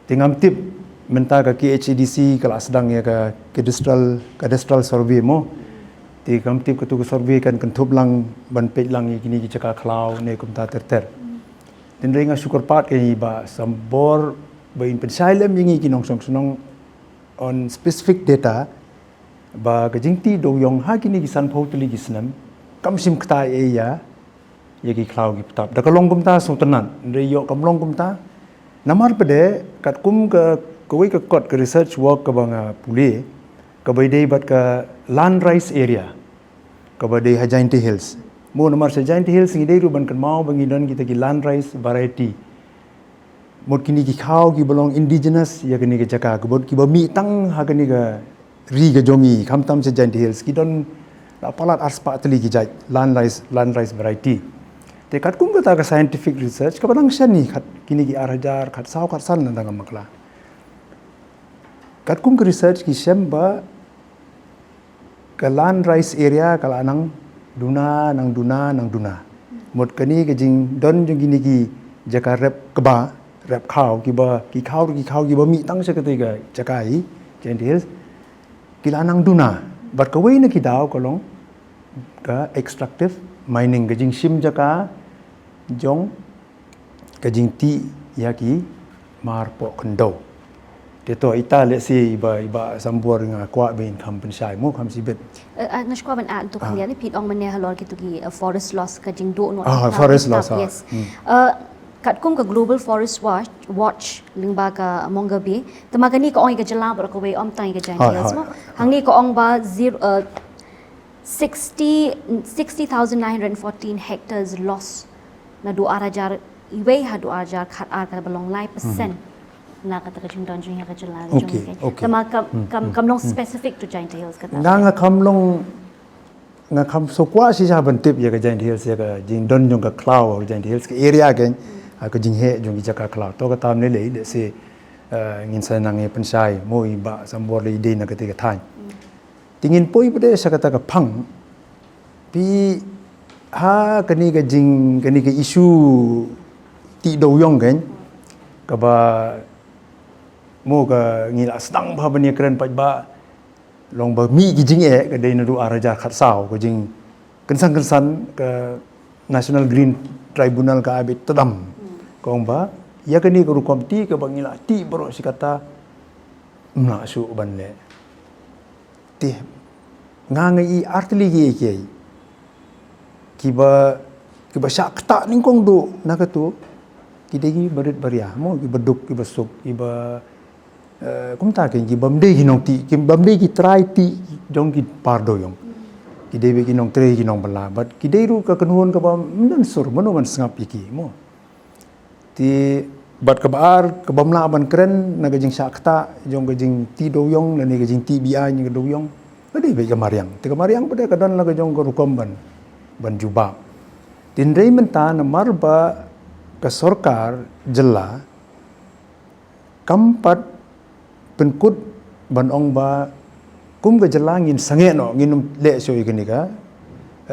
Te ngam tip mynta ka K H A D C ka la sdang ïa ka cadastral, cadastral survey mo. Te ngam tip katu ka survey kan kynthup lang ban peit lang ïa kine ki jaka khlaw ne kumta ter ter. Tynrai nga shu kyrpad ïa i Bah Sambor ba in pynshai lem ïa ngi ki nongshong shnong on specific data ba ka jingtih dewiong ha kine ki sanphew tylli ki snem kam shym ktah ei ei ïa, ïa ki khlaw ki btap. Da ka long kumta sngewtynnat, hynrei ïoh kam long kumta. Namar ba dei katkum ka, kawei ka kot ka research work kaba nga pule, kaba ïadei bad ka land rise area kaba dei ha Jaintia Hills. Mo namar sha Jaintia Hills ngi dei ruh ban kynmaw ba ngi don kita ki land rise variety. Mut kine ki khaw kiba long indigenous ïa kane ka jaka, kiba, kiba mih tang ha kane ka ri ka jong ngi, khamtam sha Jaintia Hills, ki don la palat arspah tylli ki jait land rise, land rise variety. Te katkum kata ka scientific research kaba nang shen ni khat, kine ki ar hajar khatsaw khatsan lada ngam bakla. Katkum ka research ki shem ba ka land rise area ka la nang duna, nang duna, nang duna. Mut kane ka jingdon jong kine ki jaka rep kba, rep khaw, kiba, ki khaw, ki khaw kiba mih tang sha kata ka jaka hi, Jaintia Hills, ki la nang duna. Bad kawei na ki daw ka long ka extractive mining, ka jingshim jaka jong ka jingtih ïa ki mar poh khyndew. Te to ita lehse i Bah, i Bah Sambor nga kwah ba in kham pynshai mo kham shibit. Eh, eh, nga shu kwah ban add to khyndiat, phi ong mynne halor kitu ki, eh, forest loss, ka jingduh noh, ah, forest loss, ah, yes. Hmm. Eh, katkum ka Global Forest Watch, Watch lyngba ka Mongabay, te ma kane ka ong ïa ka jylla baroh kawei, ym tang ïa ka Jaintia Hills mo. Hangne ka ong ba zero, eh, sixty, sixty thousand nine hundred fourteen hectares loss naduh ar hajar wei haduh ar hajar khatar, kaba long lai percent na kata ka jingdon jong ïa ka jylla jong ngi. Te ma kam, kam long specific to Jaintia Hills kata. Nga, nga kam long, nga kam sngewkwah shisha ban tip ïa ka Jaintia Hills, ïa ka jingdon jong ka khlaw ha ka Jaintia Hills, ka area kein, ha ka jingheh jong ki jaka khlaw. To kata mynne lei lehse, eh, ngin sa nang ïa pynshai mo i Bah Sambor lei dei na kata ka thaiñ. Te ngin poi pat sha kata ka phang. Phi ha kane ka jing, kane ka issue tih dewiong kein, kaba mo ka ngi la sdang bha ban ïakren pat ba long ba mih ki jingeh ka dei naduh ar hajar khatsaw, ka jingkynsang kynsan ka National Green Tribunal ka ai beit tdam. Ka ong ba ïa kane ka rukom tih kaba ngi la tih baroh shi katta ym lah shuh ban leh. Te nga, nga i artylli ki, ki, kiba, kiba shah ktah nyngkong duh na katu, ki dei kiba rit ba ria mo, kiba duk, kiba suk, kiba, eh, kumta kein, kibym dei ki nongtih, kibym dei ki trai tih jong ki par dewiong. Ki dei beit ki nongtrei, ki nongbylla, bad ki dei ruh ka kynhun kaba ym don sur, mano ban sngap ïa ki mo. Te Bad kaba ar, kaba mlah ban kren na ka jingshah kata jong ka jingtih dewïong lane ka jingtih biang ka dewïong, ka dei beit ka mariang. Te ka mariang pat ka don la ka jong ka rukom ban ban jubab. Tynrai mynta namar ba ka sorkar jylla kam pat pynkut ban ong ba kum ka jylla ngin sangeh noh, ngin leh shuh ïa kane ka,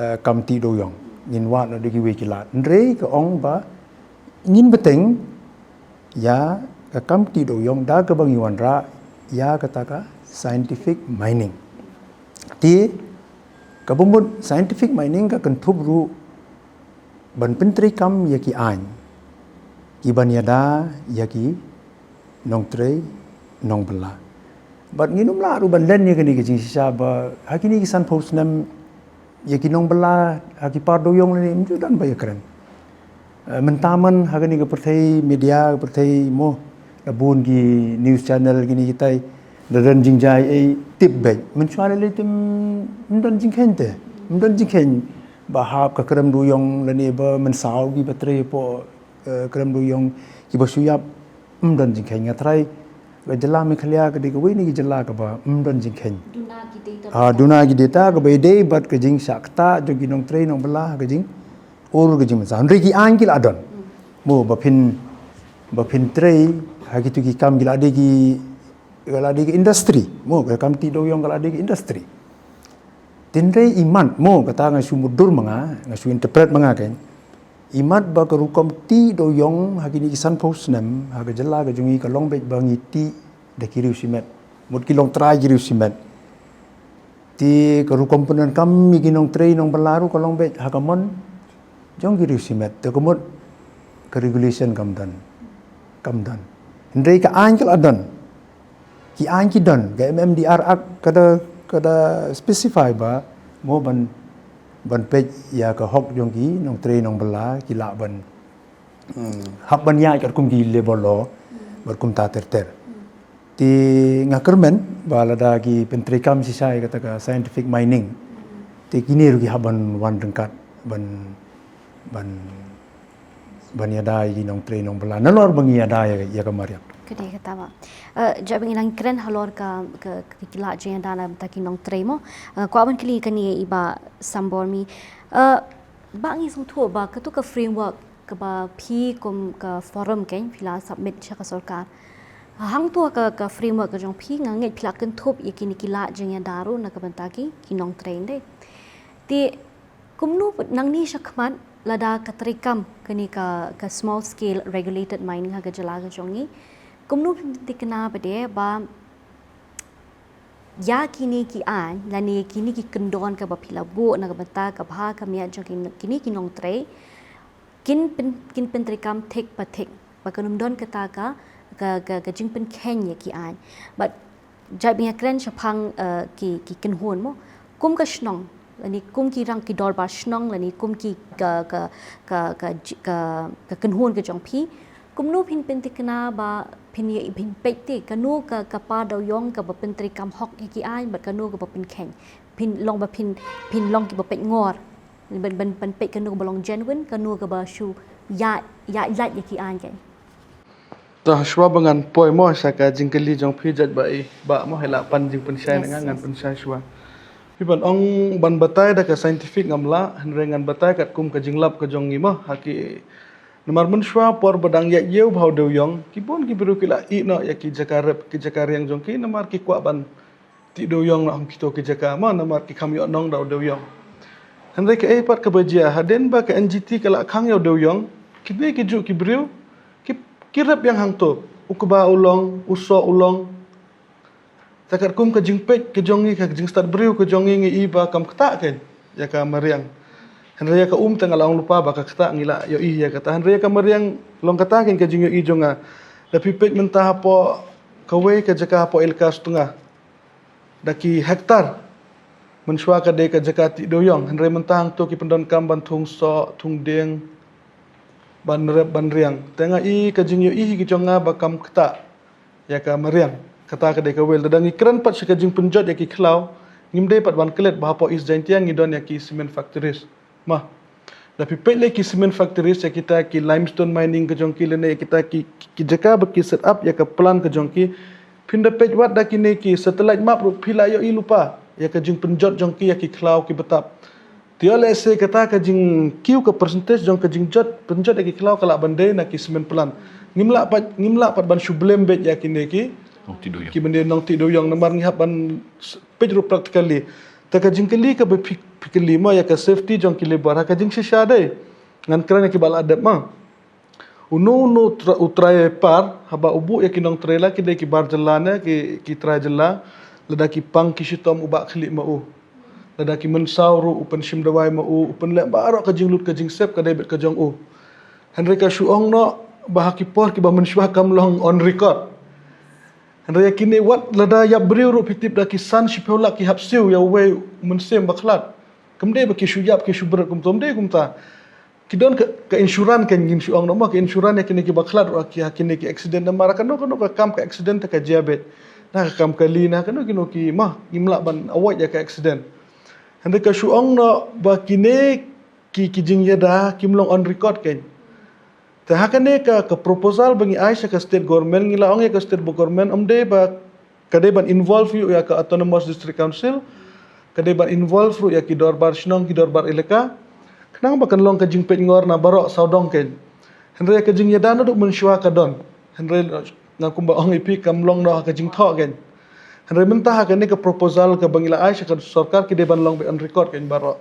eh, kam tih dewïong, ngin wad noh da kiwei ki lad. Hynrei ka ong ba ngin bteng ïa ka kam tih dewïong da kaba ngi wanrah ïa kata ka scientific mining. Te kaba mut scientific mining ka kynthup ruh ban pyntreikam ïa ki aiñ kiban ïada ïa ki nongtrei nongbylla. Bad ngin ym lah ruh ban len ïa kane ka jingshisha ba ha kine ki sanphew snem ïa ki nongbylla ha ki par dewïong lane ym ju don ba ïakren. Eh, mynta man ha kane ka pyrthei media, ka pyrthei mo, la bun ki news channel kine kitai, la don jingjia ei tip beit. Mynshuwa lei lei te ym don jingkheiñ te. Ym don jingkheiñ ba hap ka krem dewïong lane ba mynsaw kiba trei hapoh, eh, krem dewïong kiba shu ïap. Ym don jingkheiñ. Nga tharai ka jylla Meghalaya ka dei kawei na ki jylla kaba ym don jingkheiñ. Duna ki dei ta Ah, ba duna ki dei ta kaba ïadei bad ka jingshah kata jong ki nongtrei nongbylla ka jing ur ka jingmynsaw. Hynrei ki aiñ ki la don. Mo ba phin, ba phin trei ha kitu ki kam ki la dei ki, ki la dei ki industry. Mo ka kam tih dewïong ka la dei ki industry. Tynrai imat mo kata nga shu mutdur ma nga, nga shu interpret ma nga kan. Imat ba ka rukom tih dewïong ha kine ki sanphew snem ha ka jylla ka jong ngi ka long beit ba ngi tih da ki riew shimet. Mut ki long trai ki riew shimet. Te ka rukom pyndonkam ïa ki nongtrei nongbylla ruh ka long beit ha ka mon jong ki riew shimet. Te ka mut ka regulation kam don. Kam don. Hynrei ka aiñ ka la don. Ki aiñ ki don, ka M M D R Act ka da, ka da specify ba mo ban, ban peit ïa ka hok jong ki nongtrei nongbylla, ki lah ban, hmm, hap ban ïaid katkum ki labor law bad kumta ter ter. Te nga kyrmen ba lada ki pyntreikam shisha ïa kata ka scientific mining, te kine ruh ki hap ban wan ryngkat ban, ban ban ïada ïa ki nongtrei nongbylla nalor ba ngi ïada ïa, ïa ka mariang. Ka dei kata ba. Eh, jait ba ngi nang kren halor ka, ka, ka, ki lad jingïada na bynta ki nongtrei mo. Eh, kwah ban kylli kane ïa i Bah Sambormi. Eh, Bah, ngi sngewthuh ba katu ka framework kaba phi kum ka forum kan phi la submit sha ka sorkar. Hangtu ka, ka framework ka jong phi nga ngeit phi la kynthup ïa kine ki lad jingïada ruh na ka bynta ki, ki nongtrei, ym dei? Te kumno nangne shakhmat lada ka treikam kane ka, ka small scale regulated mining ha ka jylla ka jong ngi, kumno phin thikna pat de ba ïa kine ki aiñ lane kine ki kyndon kaba phi la buh na ka bynta ka bha ka miat jong kine, kine ki nongtrei kin pyn, kin pyntreikam thik pa thik ba kan ym don kata ka, ka, ka, ka jingpynkheiñ ïa ki aiñ. Bad jait ba ngi ïakren shaphang, eh, ki, ki kynhun mo. Kum ka shnong, lane kum ki rang ki dorbar shnong, lane kum ki ka, ka, ka, ka, ji-, ka, ka kynhun ka jong phi. Kumno phin pynthikna ba phin ïa, phin peit te, kano ka, ka par dewïong kaba pyntreikam hok ïa ki aiñ, bad kano kaba pynkheiñ. Phin long ba phin, phin long kiba peit ngor. Ban, ban, ban peit kano kaba long genuine, kano kaba shu ïa, ïa, ïa, ïa ki aiñ kan. Te shuwa ba ngan poi mo sha ka jingkylli jong phi jait ba i Bah mo, hei la pan jingpynshai na nga, ngan pynshai shuwa. Phi ban ong ban batai da ka scientific ngam lah, hynrei ngan batai katkum ka jinglap ka jong ngi mo, ha ki namar mynshuwa por ba dang ïaid ïew bha u dewïong, ki bun ki briew ki la ïeh noh ïa ki jaka rep, ki jaka riang jong ki, namar ki kwah ban tih dewïong noh ha kito ki jaka mo, namar ki kham ïoh nong da u dewïong. Hynrei kaei pat kaba jia, hadien ba ka N G T ka la khang ïa u dewïong, kine ki juh ki briew ki, ki rep ïa hangto, u kba u long, u soh u long. Te katkum ka jingpeit ka jong ngi, ka jingstad briew ka jong ngi, ngi i ba kam ktah kein ïa ka mariang. Hynrei ïa ka um te nga la ong lypa ba ka ktah, ngi la ïohi ïa kata. Hynrei ïa ka mariang long kata kein ka jingïohi jong nga. Da phi peit mynta hapoh kawei ka jaka hapoh Elaka Sutnga, da ki hektar. Mynshuwa ka dei ka jaka tih dewïong, hynrei mynta hangto ki pyndonkam ban thung soh, thung dieng, ban rep, ban riang. Te nga i ka jingïohi ka jong nga ba kam ktah ïa ka mariang. Kata ka dei kawei. Lada ngi kren pat sha ka jingpynjot ïa ki khlaw, ngim dei pat ban klet ba hapoh East Jaintia ngi don ïa ki cement factories. Mo. Da phi peit lei ki cement factories, ïa kita ki limestone mining ka jong ki lane ïa kita ki, ki jaka ba ki set up ïa ka plant ka jong ki. Phin da peit wat da kine ki satellite map ruh phi la ïohi lypa ïa ka jingpynjot jong ki ïa ki khlaw ki btap. Te ïoh lehse kata ka jingkiew ka percentage jong ka jingjot, pynjot ïa ki khlaw ka lah ban dei na ki cement plant. Ngim lah pat, ngim lah pat ban shu blame beit ïa kine ki, nongtih dewiong, ki bynta nongtih dewiong, namar ngi hap ban s-, peit ruh practically. Te ka jingkylli kaba phi, phi kylli mo ïa ka safety jong ki labour, ha ka jingshisha dei ngan kren ïa kiba la dep mo. Uno uno u tra-, u trai par, haba u buh ïa ki nongtrei, la ki dei ki bar jylla ne ki, ki trai jylla, lada ki pang ki shitom u bah khlieh ma u. Lada ki mynsaw ruh u pynshim dawai ma u, u pynleh baroh ka jinglut ka jingsep ka dei beit ka jong u. Hynrei ka shu ong noh ba ha ki por kiba mynshuwa kam long on record. Hynrei ïa kine wat lada ïap briew ruh phi tip da ki san shiphew lak ki hap siew ïa uwei u mynsiem ba khlad. Kam dei ba ki shu ïap ki shu bret kumto, ym dei kumta. Ki don ka, ka insurance, kan ngin shu ong noh mo, ka insurance ïa kine kiba khlad ruh ha ki, ha kine ki accident, namar kano kano ka kam ka accident te ka jia beit. Na ka kam kali, na kano kano ki mo, ngim lah ban avoid ïa ka accident. Hynrei ka shu ong noh ba kine ki, ki jingïada kim long on record, kan. Te ha kane ka, ka proposal ba ngi ai sha ka state government, ngi la ong ïa ka state government, ym dei ba ka dei ban involve ruh ïa ka Autonomous District Council, ka dei ban involve ruh ïa ki dorbar shnong, ki dorbar elaka, khnang ba kan long ka jingpeit ngor na baroh sawdong, kan. Hynrei ka jingïada naduh mynshuwa ka don. Hynrei nga kumba ong ïa phi, kam long noh ha ka jingthoh, kan. Hynrei mynta ha kane ka proposal kaba ngi la ai sha ka sorkar, ki dei ban long beit on record, kan, baroh.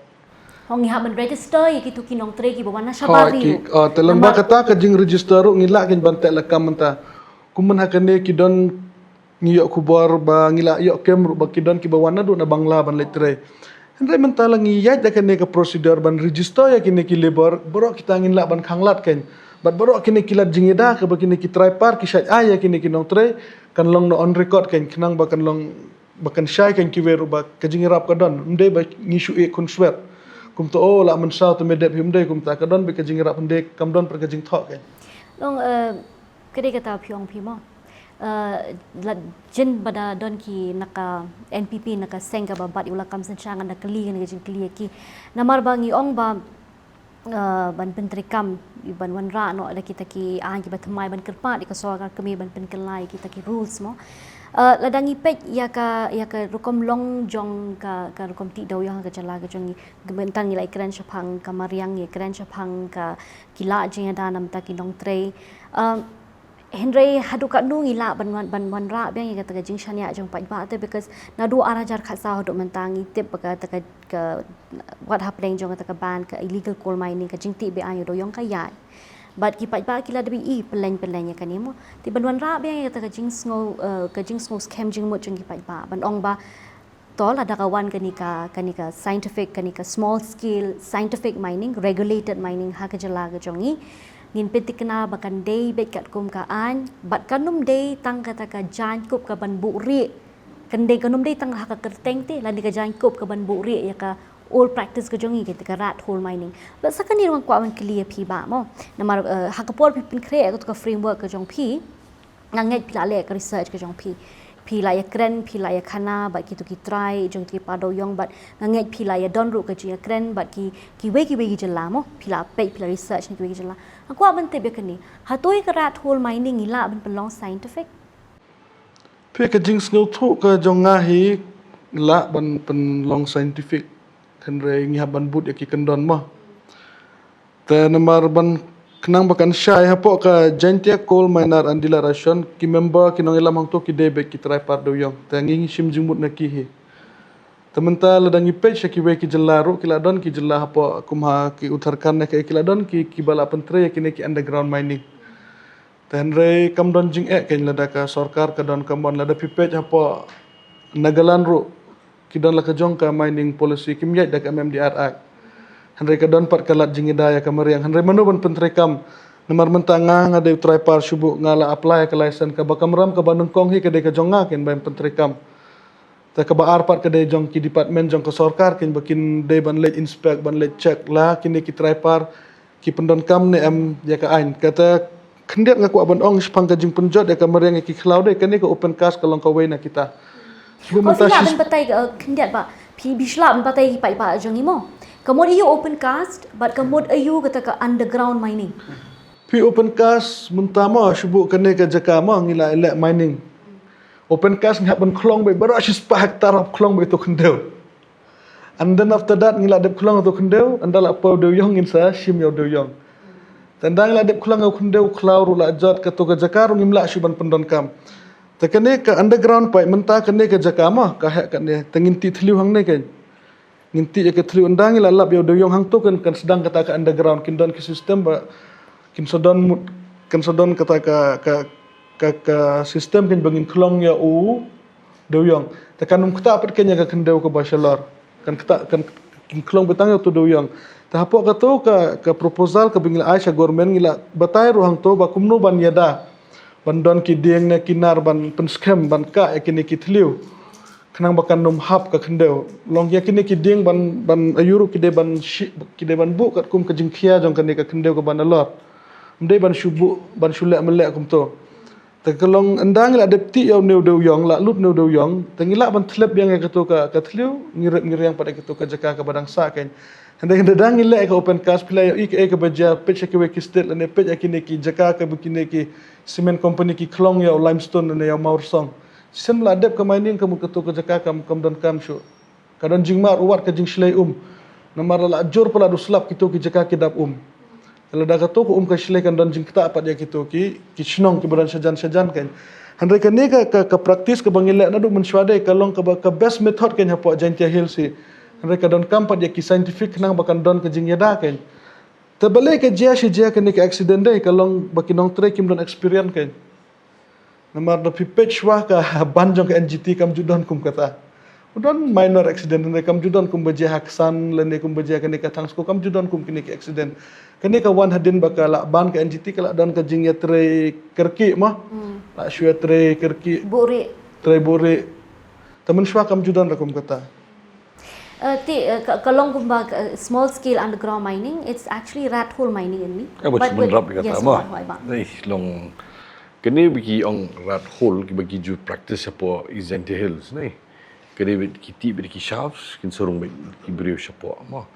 Hooid, ngi hap ban register ïa kito ki nongtrei kiba wan na shabar ri ruh. Hooid, ki, ah, te lymne ba kata ka jingregister ruh ngi lah, kan, ban teh lakam mynta. Kumne ha kane ki don, ngi ïoh khubor ba ngi la ïoh kem ruh ba ki don kiba wan naduh na Bangla ban leit trei. Hynrei mynta la ngi ïaid da kane ka procedure ban register ïa kine ki labour, baroh kita ngin lah ban khanglad, kan. Bad baroh kine ki lad jingïada kaba kine ki trai par ki shait ai ïa kine ki nongtrei, kan long noh on record, kan, khnang ba kan long, ba kan shai, kan, kiwei ruh ba ka jingïarap ka don. Ym dei ba ngi shu ïeh khunswet. Kumta, oh, la mynsaw te me dep hi, ym dei kumta, ka don beit ka jingïarap, ym dei, kam don pat ka jingthoh, kan. Long, eh, ka dei kata phi ong phi mo. Eh, la jin ba da don ki na ka N P P, na ka seng kaba bat ïa u lakam synshar, ngan da kylli kane ka jingkylli ïa ki. Namar ba ngi ong ba, eh, ban pyntreikam, ban wanrah noh da kita ki aiñ kiba thymmai, ban kyrpad ïa ka sorkar kmie ban pynkylla ïa kita ki rules mo. Eh, lada ngi peit ïa ka, ïa ka rukom long jong ka, ka rukom tih dewiong ha ka jylla ka jong ngi, mynta ngi la ïakren shaphang ka mariang, ïakren shaphang ka, ki lad jingïada namar ki nongtrei. Um, hynrei haduh katno ngi lah ban wan, ban wanrah biang ïa kata ka jingshaniah jong paidbah te, because naduh ar hajar khatsaw haduh mynta ngi tip ba kata ka, ka, wat hapdeng jong kata ka ban ka illegal coal mining, ka jingtih be-aiñ dewiong ka ïaid. Bad ki paidbah ki la dep ïohi pyllein pyllein ïa kane mo. Te ban wanrah biang ïa kata ka jingsngew, eh, ka jingsngew skhem jingmut jong ki paidbah, ban ong ba to lada ka wan kane ka, kane ka scientific, kane ka small scale scientific mining, regulated mining ha ka jylla ka jong ngi, ngin pynthikna ba kan dei beit katkum ka aiñ, bad kan ym dei tang kata ka jaiñkup kaban buhrieh. Kan dei, kan ym dei tang ha ka kyrteng te, lane ka jaiñkup kaban buhrieh ïa ka old practice ka jong ngi, kata ka rat hole mining. Bad sa kane ruh nga kwah ban kylli ïa phi bah mo. Namar, eh, ha ka por phi pynkhreh ïa kato ka framework ka jong phi, nga ngeit phi la leh ka research ka jong phi. Phi la ïakren, phi la ïakhana bad kito ki trai jong kito ki par dewiong, bad nga ngeit phi la ïadon ruh ka jingïakren bad ki, kiwei kiwei ki jylla mo. Phi la peit, phi la research na kiwei ki jylla. Nga kwah ban tip ïa kane. Hato ïa ka rat hole mining ngi lah ban pynlong scientific? Phi, ka jingsngewthuh ka jong nga hi lah ban pynlong scientific. Hynrei ngi hap ban bud ïa ki kyndon mo. Te namar ban khnang ba kan shai, hapoh ka Jaintia Coal Miner and Dealer Association, ki member, ki nongïalam hangto ki dei beit ki trai par dewiong. Te ngi, ngi shim jingmut na ki hi. Te mynta lada ngi peit sha kiwei ki jylla ruh, ki la don ki jylla hapoh kum ha ki Uttarakhand ne kaei, ki la don ki, kiba la pyntrei ïa kine ki underground mining. Te hynrei kam don jingeh, kan, lada ka sorkar ka don ka mon. Lada phi peit hapoh Nagaland ruh ki don la ka jong ka mining policy, kim ïaid da ka M M D R Act. Hynrei ka don pat ka lad jingïada ïa ka mariang. Hynrei mano ban pyntreikam? Namar mynta nga, nga dei u trai par shuh, nga la apply ïa ka license, kaba kamram kaba nyngkong hi ka dei ka jong nga, kan, ban pyntreikam. Te kaba ar pat ka dei jong ki department jong ka sorkar, kan, ba kin dei ban leit inspect, ban leit check la kine ki trai par ki pyndonkam ne em ïa ka aiñ. Kata khyndiat nga kwah ban ong shaphang ka jingpynjot ïa ka mariang ïa ki khlaw, dei kane ka open cast ka long kawei na kita. Shu, oh, mynta phi lah ban batai, eh, khyndiat bah. Phi, phi shu lah ban batai ki paidbah jong ngi mo. Ka mut aiu open cast, bad ka mut aiu kata ka underground mining. Phi open cast mynta mo, shu buh kane ka jaka mo, ngi la leh mining. Open cast ngi hap ban khlong beit baroh shispah hektar, hap khlong beit ïa uto u khyndew. And then after that ngi la dep khlong ïa uto u khyndew, ynda la poi u dewïong ngin sa shim ïa u dewïong. Te ynda ngi la dep khlong ïa u khyndew, u khlaw ruh la jot, kato ka jaka ruh ngim lah shuh ban pyndonkam. Te kane ka underground pipe mynta, kane ka jaka mo, ka heh kane, te ngin tih thliew hangne keiñ. Ngin tih ïa ka thliew, ynda ngi la lap ïa u dewïong hangto kan, kan sdang kata ka underground, kin don ka system ba, kin sa don mut, kan sa don kata ka, ka, ka, ka system keiñ ba ngin khlong ïa u dewïong. Te kan ym ktah pat keiñ ïa ka khyndew kaba shalor. Kan ktah, kan, kin khlong beit tang ïa uto u dewïong. Te hapoh kato ka, ka proposal kaba ngi la ai sha government, ngi la batai ruh hangto ba kumno ban ïada, ban don ki dieng ne ki nar ban pynskhem, ban kah ïa kine ki thliew. Khnang ba kan ym hap ka khyndew. Long ïa kine ki dieng ban, ban aiu ruh ki dei ban shi-, ki dei ban buh katkum ka jingkhia jong kane ka khyndew kaba nalor. Ym dei ban shu buh, ban shu leh mynleh kumto. Te ka long ynda ngi la dep tih ïa une u dewïong, la lut une u dewïong, te ngi lah ban thlep biang ïa kato ka, ka thliew, ngi rit ngi riang pat ïa kato ka jaka kaba dang sah keiñ. Hynrei ynda dang ngi leh ïa ka open cast, phi la ïohi kaei kaba jia, peit sha kiwei ki state lane peit ïa kine ki jaka kaba kine ki cement company ki khlong ïa u limestone lane ïa u mawryngkneng. Shisien ba la dep ka mining ka mut kato ka jaka kam, kam donkam shuh. Ka don jingmar u wat ka jingshlei um. Namar la jur palat u slap kito ki jaka ki dap um. Lada kato ka um ka shlei kan don jingktah pat ïa kito ki, ki shnong kiba don shajan shajan keiñ. Hynrei kane ka, ka, ka practice kaba ngi leh naduh mynshuwa dei ka long kaba ka best method keiñ hapoh Jaintia Hills hi. Hynrei ka donkam pat ïa ki scientific khnang ba kan don ka jingïada keiñ. Te balei ka jia shi jia kane ka accident dei, ka long ba ki nongtrei kim don experience keiñ. Namar da phi peit shuwa ka ban jong ka N G T kam ju don kum kata. U don minor accident ne kam ju don kumba jia ha Ksan lane kumba jia kane ka Thangsko, kam ju don kum kine ki accident. Kane ka wan hadien ba ka la ban ka N G T, ka la don ka jingïatrei kyrkieh mo. Hmm. La shu ïatrei kyrkieh. Buhrieh. Trei buhrieh. Te mynshuwa kam ju don ruh kum kata. Uh, te, uh, ka, ka long kumba, uh, small scale underground mining, it's actually rat hole mining only. Eh, but but with, yes, rat hole, hoi, bang. Nei, long, kane ba ki ong rat hole, kiba ki ju practice shapoh East Jaintia Hills, nei. Kane ba ki tih beit ki shafts, kin sa rung beit ki briew shapoh, mo.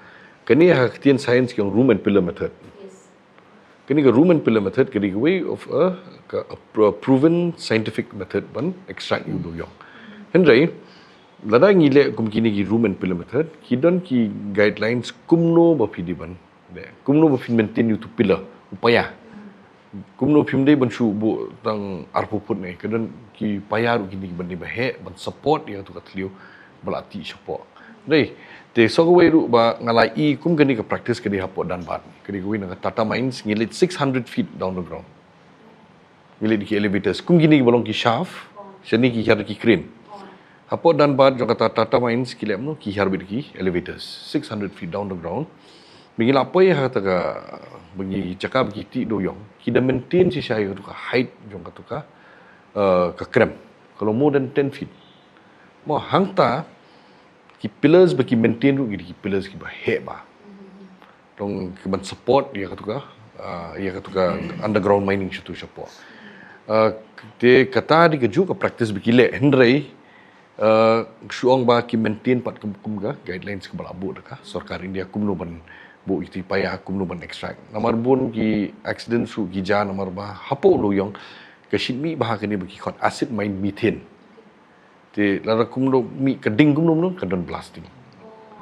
Kane ha ka ktien science ki ong room and pillar method. Yes. Kane ka room and pillar method, kane ka way of a, ka, a pro-, proven scientific method ban extract ïa u dewïong. Hynrei, lada ngi leh kum kine ki room and pillar method, ki don ki guidelines kumno ba phi dei ban leh, kumno ba phin maintain ïa uto u pillar, u paia. Kumno phim dei ban shu buh tang arphew phut ne, ka don ki paia ruh kine kiban dei ba heh, ban support ïa kato ka thliew, ba la tih shapoh. Dei, te sa kawei ruh ba nga la ïohi kum kane ka practice ka dei hapoh Dhanbad. Ka dei kawei na ka Tata Mines, ngi leit six hundred feet down the ground. Ngi leit da ki elevators. Kum kine kiba long ki shaft, shane ki hiar da ki crane. Hapoh Dhanbad jong kata Tata Mines ki leh kumno, ki hiar beit da ki elevators. Six hundred feet down the ground. Ba ngi la poi ha kata ka, ba ngi jaka ba ki tih dewïong. Ki da maintain shisha ïa kato ka height jong kato ka, eh, ka krem. Ka long more than ten feet. Mo hangta, ki pillars ba ki maintain ruh ki dei ki pillars kiba heh bha. Dang kiban support ïa kato ka, ah, ïa kato ka underground mining shato shapoh. Ah, te kata dei kajuh ka practice ba ki leh, hynrei, ah, shu ong ba ki maintain pat kum, kum ka guidelines kaba la buh da ka sorkar India kumno ban buh ïa kito ki paia, kumno ban extract. Namar bun ki accident shu ki jia namar ba hapoh u dewïong ka shim mih bha kane ba ki khot acid mine methane. Te lada kumno mih ka ding kumno kumno ka don blasting.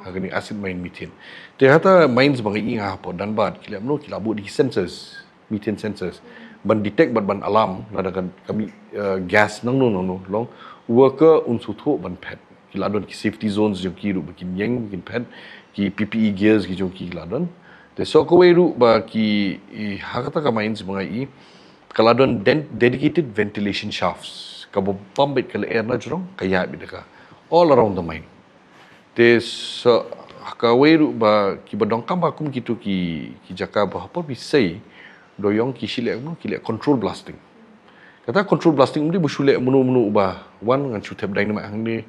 Ha kane acid mine methane. Te ha kata mines ba nga ïohi nga hapoh Dhanbad ki leh kumno, ki la buh da ki sensors, methane sensors. Ban detect bad ban alarm lada ka, ka mih, eh, gas nangno nangno, long worker un sngewthuh ban phet. Ki la don ki safety zones jong ki ruh ba kin ïeng, ba kin phet, ki P P E gears ki jong ki ki la don. Te sa kawei ruh ba ki, i, ha kata ka mines ba nga ïohi, ka la don den-, dedicated ventilation shafts. Kaba pump beit ka lyer na jrong, ka ïaid beit da ka all around the mine. Te sa kawei ruh ba kiba donkam ba kum kito ki, ki jaka ba hapoh phi sei dewïong ki shu leh kumno, ki leh control blasting. Kata control blasting ym dei ba shu leh mano mano uba wan ngan shu thep dynamite hangne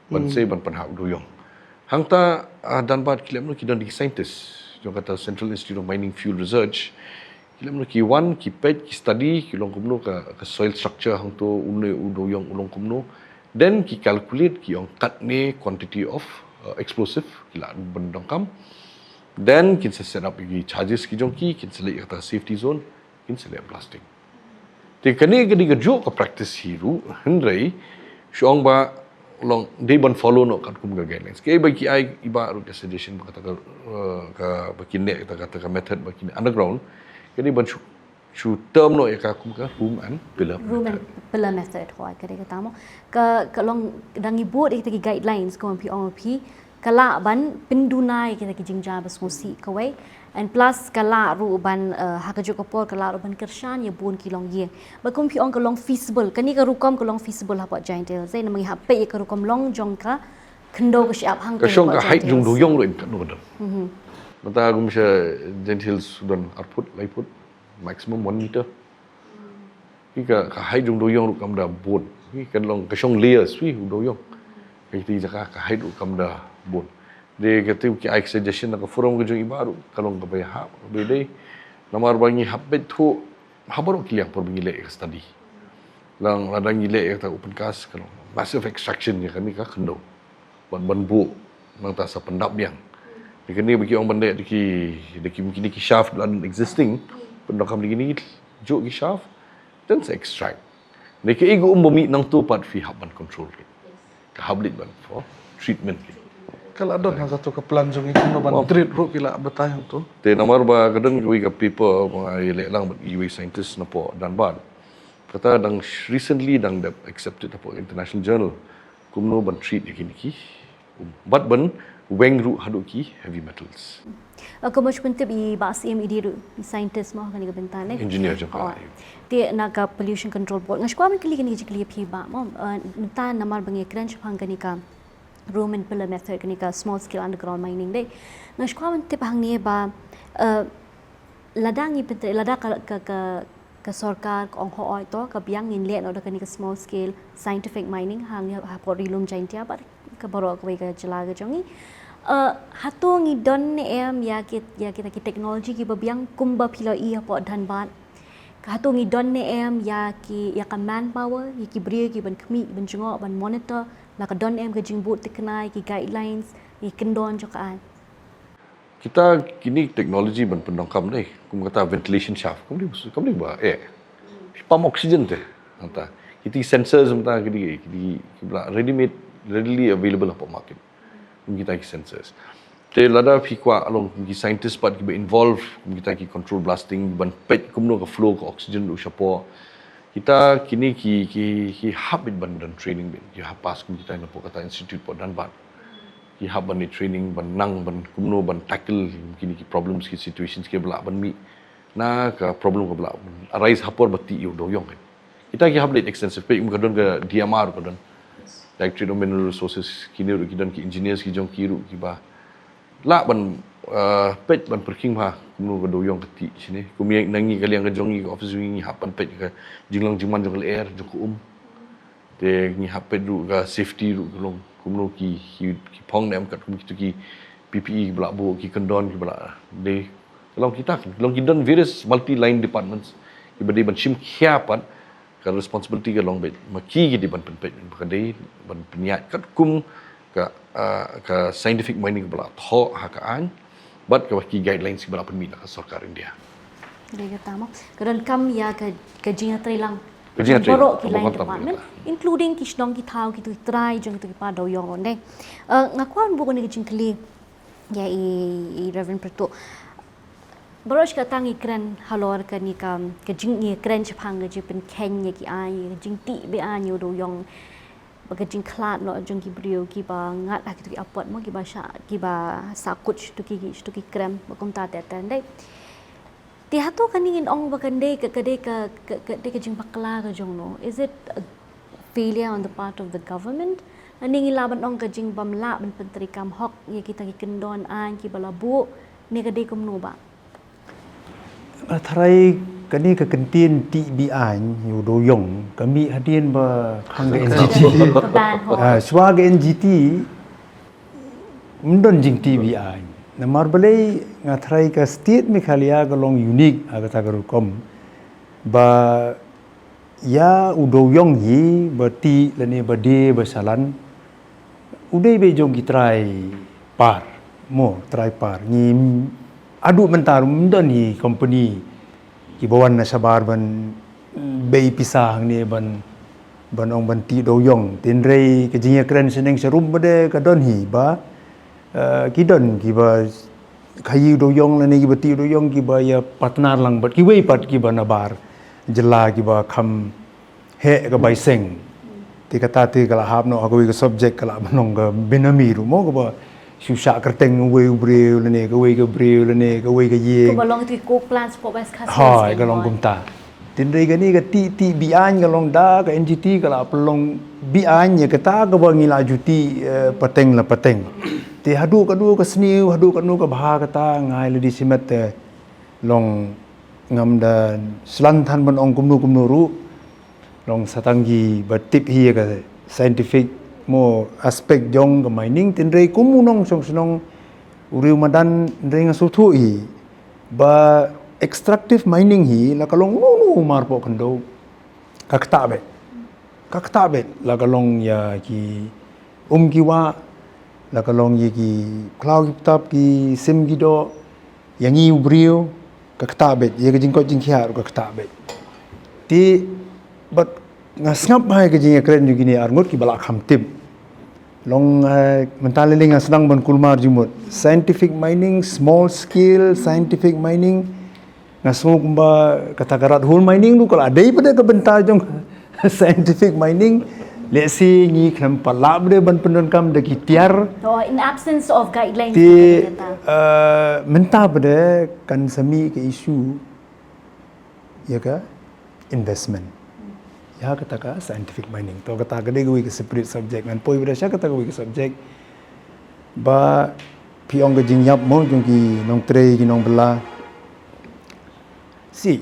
ban, hmm, sei ban pynhap dewïong. Hangta, ah, Dhanbad ki leh kumno, ki don da ki scientist jong kata Central Institute of Mining Fuel Research. Ki leh kumno, ki wan, ki peit, ki study, ki long kumno ka, ka soil structure hangto, une u dewïong u long kumno. Then ki calculate, ki ong katne quantity of, uh, explosive ki lah ban donkam. Then kin sa set up ïa ki charges ki jong ki, kin sa leh ïa kata safety zone, kin sa leh blasting. Te kane ka dei kajuh ka practice hi ruh, hynrei shu ong ba long dei ban follow noh katkum ka guidelines. Kaei ba ki ai i Bah ruh ka suggestion ba kata ka, eh, ka ba kin leh kata, kata ka method ba kin underground. Ka dei ban shu, shu term noh ïa ka kum ka room and pillar Room and method. Pillar method, hooid, ka dei kata mo. Ka, ka long dang i bud ïa kita ki guidelines, kum phi ong phi, ka lah ban pynduna ïa kita ki jingjia ba sngewsih kawei. And plus ka lah ruh ban, eh, ha kajuh ka por ka lah ruh ban kyrshan ïa bun ki longïing. Ba kum phi ong ka long feasible, kane ka rukom ka long feasible hapoh Jaintia Hills. Namar ngi hap peit ïa ka rukom long jong ka khyndew ka shyiap hangta Ka shong ka hapoh height Jaintia jong u Hills. dewiong ruh in katno ka don. Mynta kumba sha Jaintia Hills u don ar phut, lai phut, maximum one meter. Hi ka, ka height jong u dewiong ruh kam da bun. Hi ka long ka shong layers hi u dewiong. Ka, kiti jaka ka height ruh kam da bun. Dei kata ki ai suggestion na ka forum ka jong i Bah ruh ka long kaba ïahap, kaba ïadei. Namar ba ngi hap peit thuh ha baroh ki liang por ba ngi leh ka study. Lada ngi leh ïa kata open cast ka long massive extraction ïa kane ka khyndew. Ban, ban buh nangta sa pyndap biang. Ïa kane ba ki ong ban leh da ki, da ki, kine ki shaft la don existing. Pyndonkam da kine ki juh ki shaft, then sa extract. Dei kaei ka um ba mih nangto pat phi hap ban control ki. Ka hap leit ban for treatment ki. Ka la don ha kato ka plan jong ngi kumno ban treat ruh ki la batai hangto. Te namar ba ka don kawei ka paper ba nga ïaleh lang bad iwei scientist napoh Dhanbad. Kata dang sh-, recently dang dep accepted hapoh international journal. Kumno ban treat ïa kine ki. Bad ban weng ruh haduh ki heavy metals. Ka mut pyntip i Bah Syiem i dei ruh i scientist mo ha kane ka bynta ne. Engineer jong ka. Te na ka Pollution Control Board nga shu kwah ban kylli kane ka jingkylli ïa phi Bah mo. Mynta namar ba ngi kren shaphang kane ka room and pillar method, kane ka small scale underground mining dei. Nga shu kwah ban tip hangne ba, eh, lada ngi pyntrei, lada ka, ka, ka, ka sorkar ka ong hooid to ka biang ngin leh noh da kane ka small scale scientific mining hangne hapoh Ri Lum Jaintia bad ka baroh kawei ka jylla ka jong ngi. Eh, hato ngi don ne em ïa ki, ïa kita ki technology kiba biang kumba phi la ïohi hapoh Dhanbad? Hato ngi don ne em ïa ki, ïa ka manpower, ïa ki briew ki ban khmih, ban jngoh, ban monitor, la ka don em ka jingbud thikna, ïa ki guidelines, ïa ki kyndon jong ka aiñ? Kita kine technology ban pyndonkam dei, kum kata ventilation shaft, kam dei, kam dei ba eh. Pump oxygen te, kata. Kiti sensors mynta kiti, kiti, kiti ba la ready made, readily available hapoh market. Kum kita ki sensors. Te lada phi kwah long ki scientist pat kiba involve, kum kita ki control blasting, ban peit kumno ka flow ka oxygen ruh shapoh. Kita kine ki, ki, ki hap beit ban don training beit, ki hap pass kum kita napoh kata institute poh Dhanbad. Ki hap ban training, ban nang, ban kumno, ban tackle kine ki problems, ki situations kiba lah ban mih na ka problem kaba lah arise ha por ba tih ïa u dewiong kan. Kita ki hap leit extensive, peit kum ka don ka D M R ka don. Directorate of Mineral Resources, kine ruh ki don ki engineers ki jong ki ruh kiba lah ban, eh, peit ban pyrkhing bha kumno ka dewiong ka tih shane. Kum ïa na ngi ka liang ka jong ngi ka office ngi hap ban peit ka jinglong jingman jong ka lyer, jong ka um. Te ngi hap peit ruh ka safety ruh ka long kumno ki, ki, ki phong ne em katkum kito ki P P E kiba lah buh, ki kyndon kiba lah dei. Ka long kita, ka long ki don various multi line departments kiba dei ban shim khia pat. Ka responsibility ka long beit ma ki, ki dei ban pynpeit, ka dei ban pynïaid katkum ka, ah, ka scientific mining ba la thoh ha ka aiñ bad kaba ki guidelines ba la pynmih na ka sorkar India. Dei kata mo. Ka donkam ïa ka, ka jingïatreilang. Ka jingïatreilang. Baroh ki line department, including ki shnong ki thaw, kito ki trai jong kito ki para dewiong ruh dei. Eh, nga kwah ban buh kane ka jingkylli ïa i, i Reverend Pyrtuh. Baroh shi katta ngi kren halor kane ka, ka jing, ngi kren shaphang ka jingpynkheiñ ïa ki aiñ, ka jingtih be-aiñ ïa u dewiong. Ba ka jingkhlad noh jong ki briew kiba ngat ha kito ki apot mo, kiba sha, kiba sahkut shato ki, shato ki krem, ba kumta te te dei. Te hato kane ngin ong ba kan dei ka, ka dei ka, ka, ka dei ka jingbakla ka jong no? Is it a failure on the part of the government? Lane ngi lah ban ong ka jingbymlah ban pyntreikam hok ïa kita ki kyndon aiñ kiba la buh, ne ka dei kumno Bah? Nga tharai kane ka kyntien tih be-aiñ ïa u dewiong ka mih hadien ba khang ka N G T. Ka ban hok. Ah, shuwa ka N G T ym don jingtih be-aiñ. Namar balei nga tharai ka state Meghalaya ka long unique ha kata ka rukom ba ïa u dewiong hi ba tih lane ba die ba shalan u dei beit jong ki trai par. Mo, trai par. Ngi haduh mynta ruh ym don hi company kiba wan na shabar ban bei pisa hangne ban, ban ong ban tih dewïong. Hynrei ka jingïakren shaneng sharum pat de ka don hi ba, eh, ki don kiba khaïi dewïong lane kiba tih dewïong kiba ïa partner lang bad kiwei pat kiba nabar jylla kiba kham heh ka bai seng. Te kata te ka la hap noh ha kawei ka subject ka la ban long ka benami ruh mo, kaba shu shah kyrteng uwei u briew lane kawei ka briew lane kawei ka ïing. Kaba long te ka co-plan sport best customers. Hooid, ka long kumta. Hynrei kane ka tih tih beaiñ ka long da ka N G T ka la pynlong beaiñ ïa kata kaba ngi la ju tih, eh, pateng la pateng. Te haduh katno ka sniew, haduh katno ka bha kata nga ai lade shimet te long ngam da slan than ban ong kumno kumno ruh. Long sa tang kiba tip hi ïa ka scientific mo aspect jong ka mining, hynrei kum u nongshong shnong u riew madan hynrei nga sngewthuh hi ba extractive mining hi la ka long no no mar poh khyndew. Ka ktah beit. Ka ktah beit la ka long ïa ki um ki wah, la ka long ïa ki khlaw ki btap, ki sim ki doh, ïa ngi u briew, ka ktah beit, ïa ka jingkoit jingkhiah ruh ka ktah beit. Te bad nga sngap bha ïa ka jingïakren jong kine ar ngut kiba la kham tip. Long, eh, mynta lei lei nga sdang ban kulmar jingmut. Scientific mining, small scale scientific mining, nga sngew kumba kata ka rat hole mining ruh ka la dei pat de ka bynta jong scientific mining. Lehse ngi khlem pat lah pat de ban pyndonkam da ki tiar. Oh, in absence of guidelines. Te, eh, mynta pat de kan sa mih ka issue ïa ka investment ïa kata ka scientific mining. To kata ka dei kawei ka separate subject, ngan poi pat de sha kata kawei ka subject. Ba phi ong ka jingïap mo jong ki nongtrei ki nongbylla. Shi,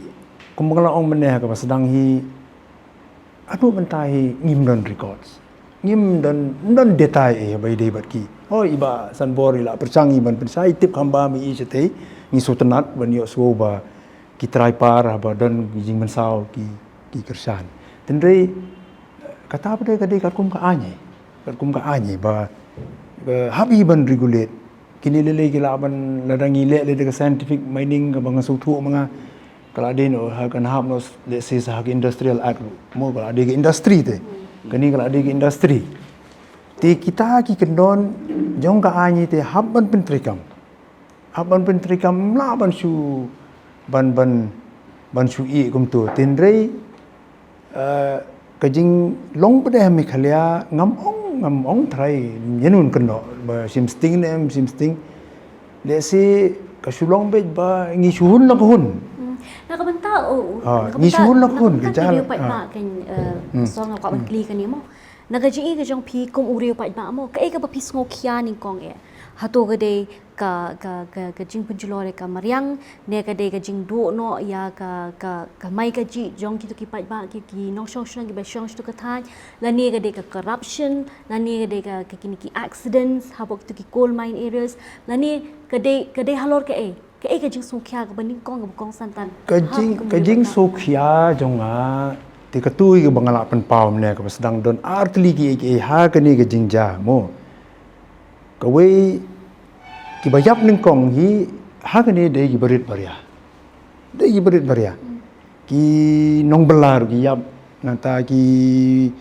kumba nga la ong mynne ha kaba sdang hi, haduh mynta hi ngim don records. Ngim don, ngim don data ei ba i dei bad ki. Hooid, i Bah Sanbor i la pyrshang i ban pynshai tip kham bha ma i shatei, ngi sngewtynnat ban ïohsngew ba ki trai par haba don ki jingmynsaw ki, ki kyrshan. Hynrei kata pat de ka dei katkum ka aiñ ei. Katkum ka aiñ ei ba, eh, hap hi ban regulate. Kine lei lei ki lah ban, lada ngi leh lei da ka scientific mining kaba nga sngewthuh ma nga, ka la dei noh ha, kan hap noh lehse sa ha ka Industrial Act ruh. Mo ka la dei ka industry te. Kane ka la dei ka industry. Te kita ki kyndon jong ka aiñ ei te hap ban pyntreikam. Hap ban pyntreikam, ym lah ban shu ban, ban, ban shu ïeh kumto. Hynrei, eh, ka jinglong pat de ha Meghalaya ngam ong, ngam ong trai ïa ngun kynnoh ba shim sting ne em shim sting. Lehse ka shu long beit ba ngi shu hun la ka hun. Hmm. Na ka bynta, oh, ha, na ka ngi bynta, shu hun la ka hun, na ka bynta ka jal, ki briew paidbah, ha, kan, eh, hmm, song nga kwah ban kylli kane mo. Na ka jingïohi ka jong phi kum u riew paidbah mo, kaei kaba phi sngewkhia nyngkong eh? Hato ka dei ka, ka, ka, ka jingpynjulor ïa ka mariang, ne ka dei ka jingduh noh ïa ka, ka, ka mai ka jih jong kito ki paidbah, ki, ki nongshong shnong kiba shong sha kito ki thaiñ, lane ka dei ka corruption, lane ka dei ka, ka kine ki accidents hapoh kito ki coal mine areas, lane ka dei, ka dei halor kaei? Kaei ka jingsngewkhia kaba nyngkong kaba kongsan tang? Ka jing, ka jingsngewkhia jong nga, te katu kaba nga la pynpaw mynne kaba sdang don ar tylli kiei kiei ha kane ka jingjia mo. Kawei, kiba ïap nyngkong hi ha kane dei kiba rit baria. Dei kiba rit baria. Ki nongbylla ruh ki ïap, nangta ki,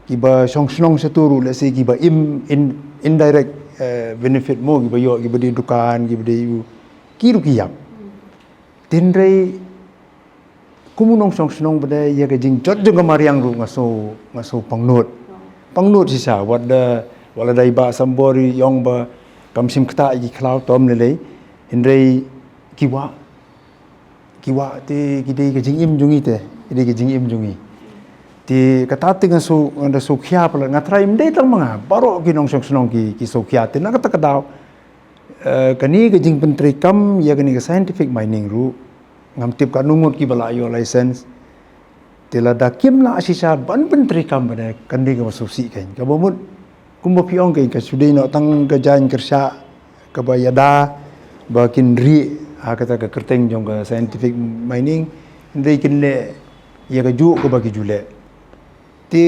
kiba shong shnong shatu ruh, lehse kiba im, in, indirect, eh, benefit mo, kiba ïoh, kiba dei dukan, kiba dei u, ki ruh ki ïap. Hynrei kum u nongshong shnong pat de ïa ka jingjot jong ka mariang ruh nga sngew, nga sngew pangnud. Pangnud shisha, wat da, wat la dei Bah Sambor i ong ba kam shim ktah ïa ki khlaw, tom lei lei. Hynrei ki wah, ki wah te ki dei ka jingim jong ngi te, ki dei ka jingim jong ngi. Te kata te nga sngew, nga da sngewkhia palat, nga trai ym dei tang ma nga, baroh ki nongshong shnong ki, ki sngewkhia te na kata ka daw. Eh, kane ka jingpyntreikam ïa kane ka scientific mining ruh, ngam tip katno ngut kiba la ïoh license. Te lada kim lah shisha ban pyntreikam pat de kan dei kaba sngewsih kein. Kaba mut kumba phi ong kein ka shu dei noh tang ka jaiñ kyrshah kaba ïada ba kin rieh ha kata ka kyrteng jong ka scientific mining, hynrei kin leh ïa kajuh kaba ki ju leh. Te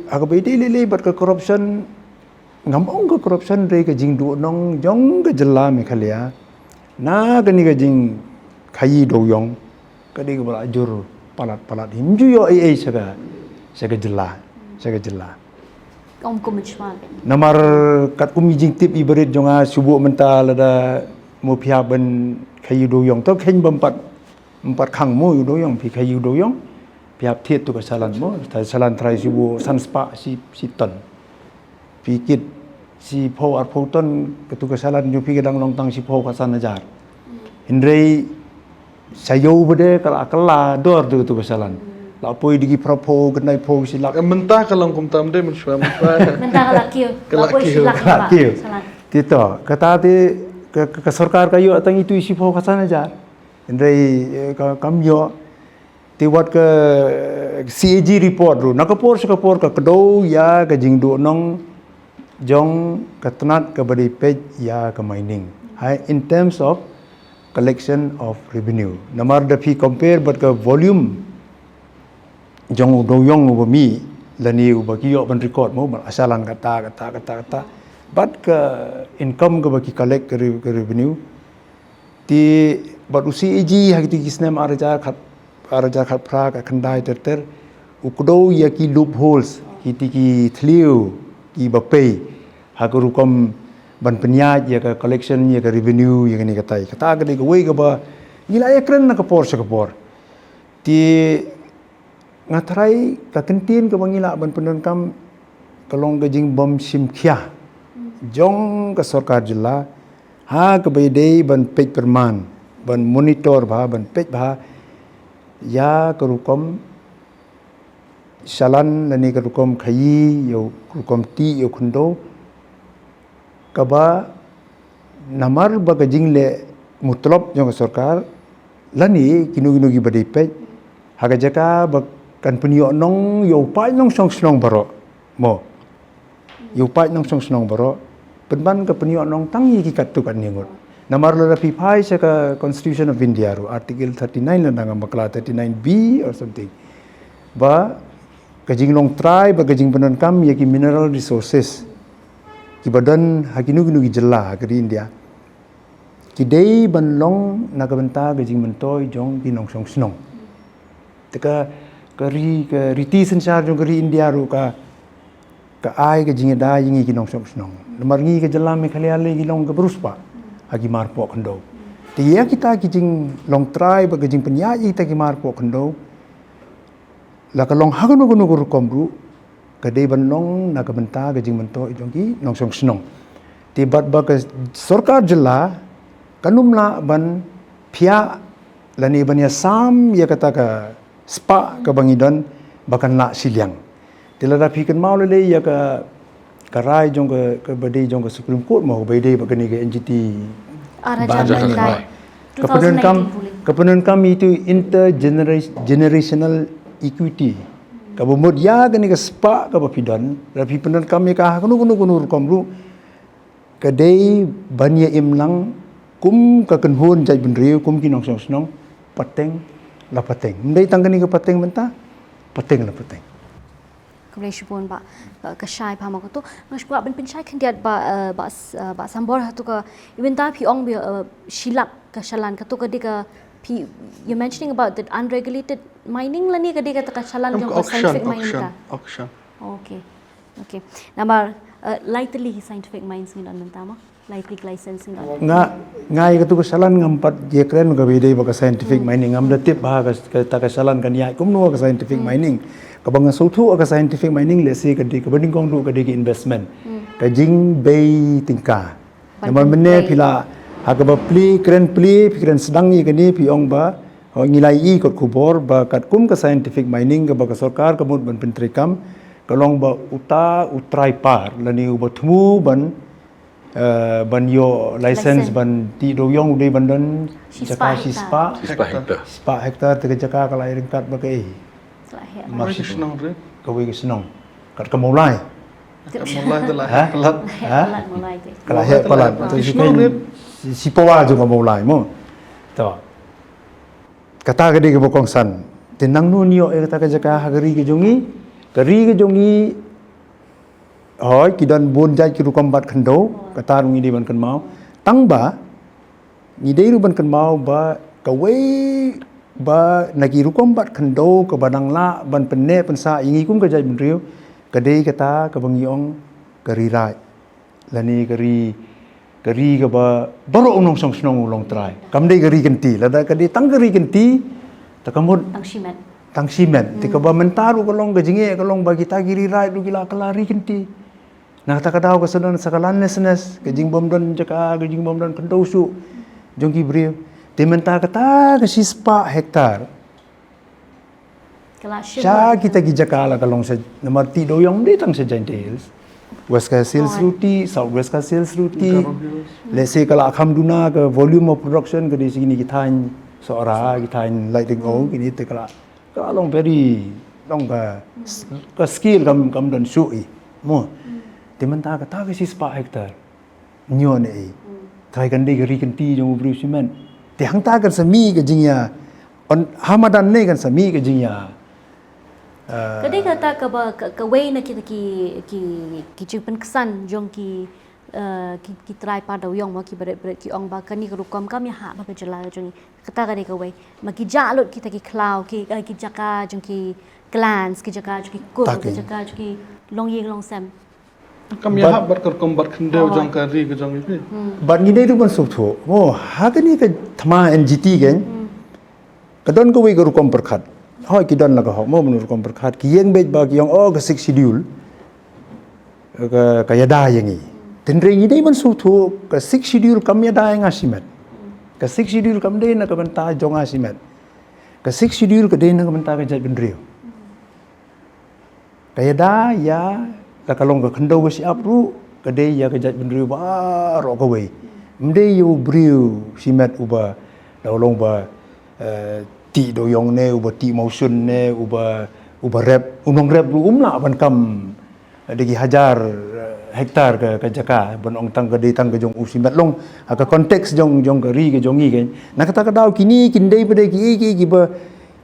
ha kaba ïadei lei lei bad ka corruption, Ngam ong ka corruption, hynrei ka jingduhnong jong ka jylla Meghalaya na kane ka jingkhaii dewiong ka dei kaba la jur palat palat, him ju ïoh ei ei sha ka, sha ka jylla, sha ka jylla. Ong kum mynshwa. Namar katkum i jingtip i barit jong nga, shu buh mynta lada mo phi hap ban khaii dewiong, to kheiñ ba ym pat, ym pat khang mo u dewiong, phi khaii dewiong phi hap thied tu ka challan mo, ta challan trai shu buh san spah shi, shi ton. Phi kit shiphew arphew ton, katu ka challan jong phi ka dang long tang shiphew khatsan hajar. Hynrei sha ïew ba dei ka la kylla dor tu katu ka challan. La poi da ki phraphew, khyndai phew, shi lak. Eh, mynta ka long kumta, ym dei mynshwa, mynshwa. Mynta ka la kiew. Ka la kiew. Shi lak. Ka la kiew. Challan. Te to, kata te ka, ka, ka sorkar ka ïoh tang itu shiphew khatsan hajar. Hynrei, eh, ka, kam ïoh. Te wat ka, eh, C A G report ruh, na ka por sha ka por ka kdew ïa ka jingduhnong jong ka tnat kaba dei peit ïa ka mining. Hai, in terms of collection of revenue. Namar da phi compare bad ka volume jong u dewiong uba mih lane uba ki ïoh ban record mo, ba la challan kata, kata, kata, kata. Bad ka income kaba ki collect ka re-, ka revenue. Te bad u C A G ha kiti ki snem ar hajar khat, ar hajar khatphra, khatkhyndai ter ter, u kdew ïa ki loopholes, kiti ki thliew kiba pei ha ka rukom ban pynïaid ïa ka collection, ïa ka revenue, ïa kane katai. Kata ka dei kawei kaba ngi la ïakren na ka por sha ka por. Te nga tharai ka kyntien kaba ngi lah ban pyndonkam ka long ka jingbym shim khia jong ka sorkar jylla ha kaba ïadei ban peit pyrman, ban monitor bha, ban peit bha ïa ka rukom challan lane ka rukom khaii, ïa ka rukom tih, ïa u khyndew, kaba namar ba ka jingleh mutlop jong ka sorkar lane kino kino kiba dei peit ha ka jaka ba kan pynïoh nong ïa u paid nongshong shnong baroh mo, ïa u paid nongshong shnong baroh, pynban ka pynïoh nong tang ïa ki katto katne ngut. Namar lada phi phai sha ka Constitution of India ruh, Article thirty-nine lada ngam bakla, thirty-nine B or something, ba ka jinglong trai bad ka jingpyndonkam ïa ki mineral resources kiba don ha kino kino ki jylla ha ka ri India, ki dei ban long na ka bynta ka jingmyntoi jong ki nongshong shnong. Te ka, ka ri, ka riti synshar jong ka ri India ruh ka, ka ai ka jingïada ïa ngi ki nongshong shnong. Namar ngi ka jylla Meghalaya lei ngi long kaba riewspah ha ki marpoh khyndew. Te ïa kita ki jinglong trai bad ka jingpynïaid ïa kita ki marpoh khyndew, la ka long ha kano kano ka rukom ruh, ka dei ban long na ka bynta ka jingmyntoi jong ki nongshong shnong. Te bad ba ka sorkar jylla kan ym lah ban phiah lane ban ïasam ïa kata ka spah kaba ngi don ba kan lah shiliang. Te lada phi kynmaw lei lei ïa ka, ka rai jong ka, kaba dei jong ka Supreme Court mo, kaba dei bad kane ka N G T. Ar hajar khyndai. Ka pyndonkam, two thousand nineteen ruling. Ka pyndonkam itu intergenerational equity. Kaba mut ïa kane ka spah kaba phi don, lada phi pyndonkam ïa ka ha kano kano kano rukom ruh, ka dei ban ïa im lang kum ka kynhun jaitbynriew, kum ki nongshong shnong, pateng la pateng. Ym dei tang kane ka pateng mynta, pateng la pateng. Khublei shibun Bah, Bah Kashai, pha ma kato. Nga shu kwah ban pynshai khyndiat Bah, eh, Bah S-, eh, Bah Sambor, ha tu ka, even ta phi ong ba, eh, shi lak ka challan, kato ka dei ka phi, you're mentioning about the unregulated mining lane ka dei kata ka challan jong ka scientific mining ka? Auction. Okay. Okay. Namar, eh, lai tylli hi scientific mines ngi don mynta mo? Lai tylli license ngi don. Nga, nga ïa katu ka challan ngam pat ïakren kaba ïadei bad ka scientific mining, ngam da tip ba ka, kata ka challan kan ïaid kumno ka scientific mining. Kaba nga sngewthuh ka scientific mining, let's say, ka dei kaba nyngkong ruh ka dei ka investment. Ka jingbei tyngka. Namar mynne phi la, ha kaba plie, kren plie, phi kren sdang ïa kane, phi ong ba, oh, ngi la ïohi kot khubor ba katkum ka scientific mining kaba ka sorkar ka mut ban pyntreikam, ka long ba uta u trai par lane uba thmu ban, eh, ban ïoh license ban tih dewiong u dei ban don jaka shispah hektar. Shispah hektar. Shispah hektar, te ka jaka ka la ïa ryngkat bad kaei? Ka la heh. Kawei ka shnong. Kat ka Mawlai. Ka Mawlai te la heh palat. Ka la heh palat. Te shi pawa jong ka Mawlai mo. To. Kata ka dei kaba kongsan. Te nangno ïoh ïa kata ka jaka ha ka ri ka jong ngi? Ka ri ka jong ngi Hoi, ki don bun jait ki rukom bat khyndew, kata ruh ngi dei ban kynmaw. Tang ba ngi dei ruh ban kynmaw ba kawei ba na ki rukom bat khyndew kaba nang lah ban pynneh pynsah ïa ngi kum ka jaitbynriew, ka dei kata kaba ngi ong ka ri raid. Lane ka ri, ka ri kaba baroh u nongshong shnong u long trai. Kam dei ka ri kynti, lada ka dei tang ka ri kynti, ta ka mut Tang shimet. Tang shimet. Te kaba mynta ruh ka long ka jingeh, ka long ba kita ki ri raid ruh ki la kylla ri kynti. Na kata ka daw ka sa don sa ka lawlessness, ka jingbym don jaka, ka jingbym don khyndew shuh jong ki briew. Te mynta kata ka shispah hektar Ka la shim sha kita ki jaka la ka long sha, namar Tih Dewïong ym dei tang sha Jaintia Hills. West Khasi Hills ruh Tih, South West Khasi Hills ruh Tih. Garo Hills. Lehse ka la kham duna ka volume of production ka dei sha kine ki thaiñ Sohra, ki thaiñ Laitdingo, kine te ka la, ka la long very, long ka, ka scale kam, kam don shuh i. Mo. Te mynta kata ka shispah hektar. Ñion ei. Trai kan dei ka ri kynti jong u briew shimet. Te hangta kan sa mih ka jingïa. On ha madan ne kan sa mih ka jingïa. Ka dei kata kaba, ka, kawei na kita ki, ki, ki jingpynksan jong ki, eh, ki, ki trai Par Dewïong mo, ki barit barit ki ong ba kane ka rukom kam ïahap bad ka jylla jong ngi. Kata ka dei kawei. Ma ki jah lut kita ki khlaw, ki, eh, ki jaka jong ki clans, ki jaka jong ki kur, ki jaka jong ki longïing longsem. Kam ïahap bad ka rukom bat khyndew jong ka ri ka jong i phi. Bad ngi dei ruh ban sngewthuh. Oh, ha kane ka thma N G T kan. Ka don kawei ka rukom pyrkhat. Hoi ki don la ka hok mo ban rukom pyrkhat. Ki ïeng beit ba ki ong oh ka Sixth Schedule. Ka, ka ïada ïa ngi. Tynrai ngi dei ban sngewthuh ka Sixth Schedule kam ïada ïa nga shimet. Ka Sixth Schedule kam dei na ka bynta jong nga shimet. Ka Sixth Schedule ka dei na ka bynta ka jaitbynriew. Ka ïada ïa la ka long ka khyndew ka shyiap ruh ka dei ïa ka jaitbynriew baroh kawei. Ym dei ïa u briew shimet uba la long ba, eh, Tih Dewïong ne uba Tih Mawshun ne uba, uba rep, u nongrep ruh um lah ban kam, eh, da ki hajar, eh, hektar ka, ka jaka ban ong tang ka dei tang ka jong u shimet long ha ka context jong, jong ka ri ka jong ngi kan. Na kata ka daw kine kin dei pat de ki, ki, kiba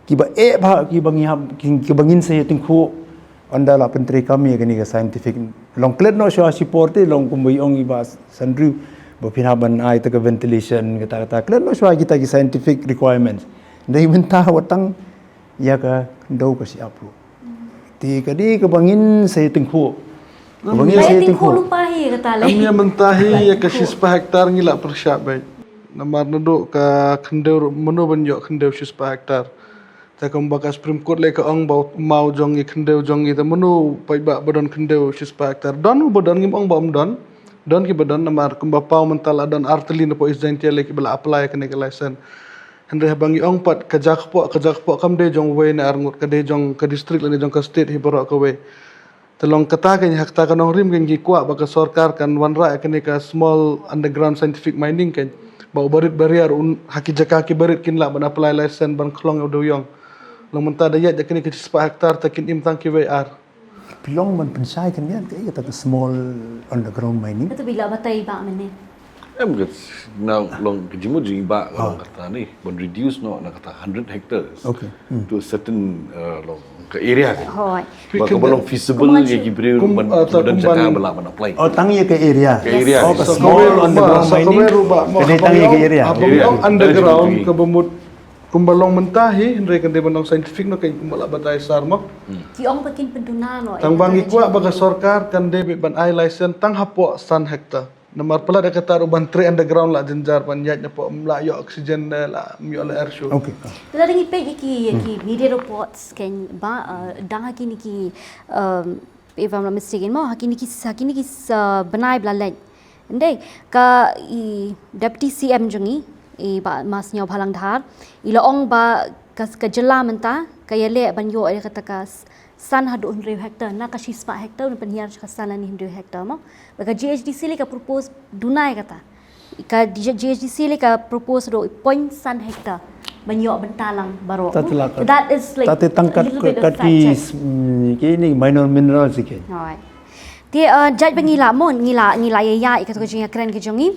kiba eh bha kiba ngi hap, ki, kiba ngin sa ïa tyngkhuh. Ynda la pyntreikam ïa kane ka scientific. Long klet noh shuwa shipor te long kumba ong i Bah Sandrew ba phin hap ban ai ta ka ventilation kata kata. Klet noh shuwa kita ki scientific requirements. Dei mynta wat tang ïa ka khyndew ka shyiap ruh. Te ka dei kaba ngin sa ïa tyngkhuh. Kaba ngin sa ïa tyngkhuh. Lypa hi kata lei. Ym ïa mynta hi ïa ka shispah hektar ngi la pyrshah beit. Namar naduh ka khyndew ruh mano ban ïoh khyndew shispah hektar. Te kumba ka Supreme Court lei ka ong ba u maw jong i khyndew jong i te mano paidbah ba don khyndew shispah hektar. Don uba don ngim ong ba um don. Don kiba don namar kumba paw mynta la don artylli na pdeng East Jaintia lei kiba la apply kane ka license. Hynrei haba ngi ong pat ka jaka kpoh, ka jaka kpoh kam dei jong uwei ne arngut, ka dei jong ka district lane jong ka state hi baroh kawei. Te long kata kan ha kata ka nongrim kan ngi kwah ba ka sorkar kan wanrah ïa kane ka small underground scientific mining kan. Ba u barit baria ruh ha ki jaka ki barit kin lah ban apply license ban khlong ïa u dewïong. Long mynta da ïaid ïa kane ka shispah hektar te kin im tang kiwei ar. Phi long ban pynshai kan ïa kata ka small underground mining. Kata ba i la batai ba mynne. Em ka na long ka jingmut jingba ka long kata ni ban reduce noh na kata hundred hectares to a certain, uh, long ka area ka. Hoi. Ba ka ba long feasible ïa ki briew ban, uh, ban jaka ba lah ban apply. Oh, tang ïa ka area. Ka area. Oh, ka small underground mining. Ka dei tang ïa ka area. Haba ong underground ka ba mut kumba long mynta hi hynrei kan dei ban long scientific noh kan kumba la batai sar mo. Ki ong ba kin pynduna noh. Tang ba ngi kwah ba ka sorkar kan dei ban ai license tang hapoh san hectare. Namar palat ïa kata ruh ban trei underground la jynjar ban ïaid napoh ym lah ïoh oxygen ne la ym ïoh lyer shuh. Okay. Te lada ngi peit ïa ki, ïa ki media reports kan ba, uh, dang ha kine ki, um, if I'm not mistaken mo, ha kine ki, ha kine ki, uh, bnai ba la leit. Ynda ka i Deputy C M jong ngi, i Bah Masniawbhalang Dhar, i la ong ba ka, ka jylla mynta ka ïaleh ban ïoh ïa kata ka s-, san haduh hynriew hectare, na ka shispah hectare, na pynhiar sha ka san lane hynriew hectare mo. Ba ka G H D C lei ka propose duna ïa kata. Ka G-, G H D C lei ka propose ruh point san hectare ban ïoh bynta lang baroh. That is like a little bit of fact check. Tate tang kat ki, mm, ki ni minor minerals ki. Alright. Te, uh, jait ba ngi la mon, ngi la, ngi la ïa ïa ïa kata ka jingïakren ka jong ngi.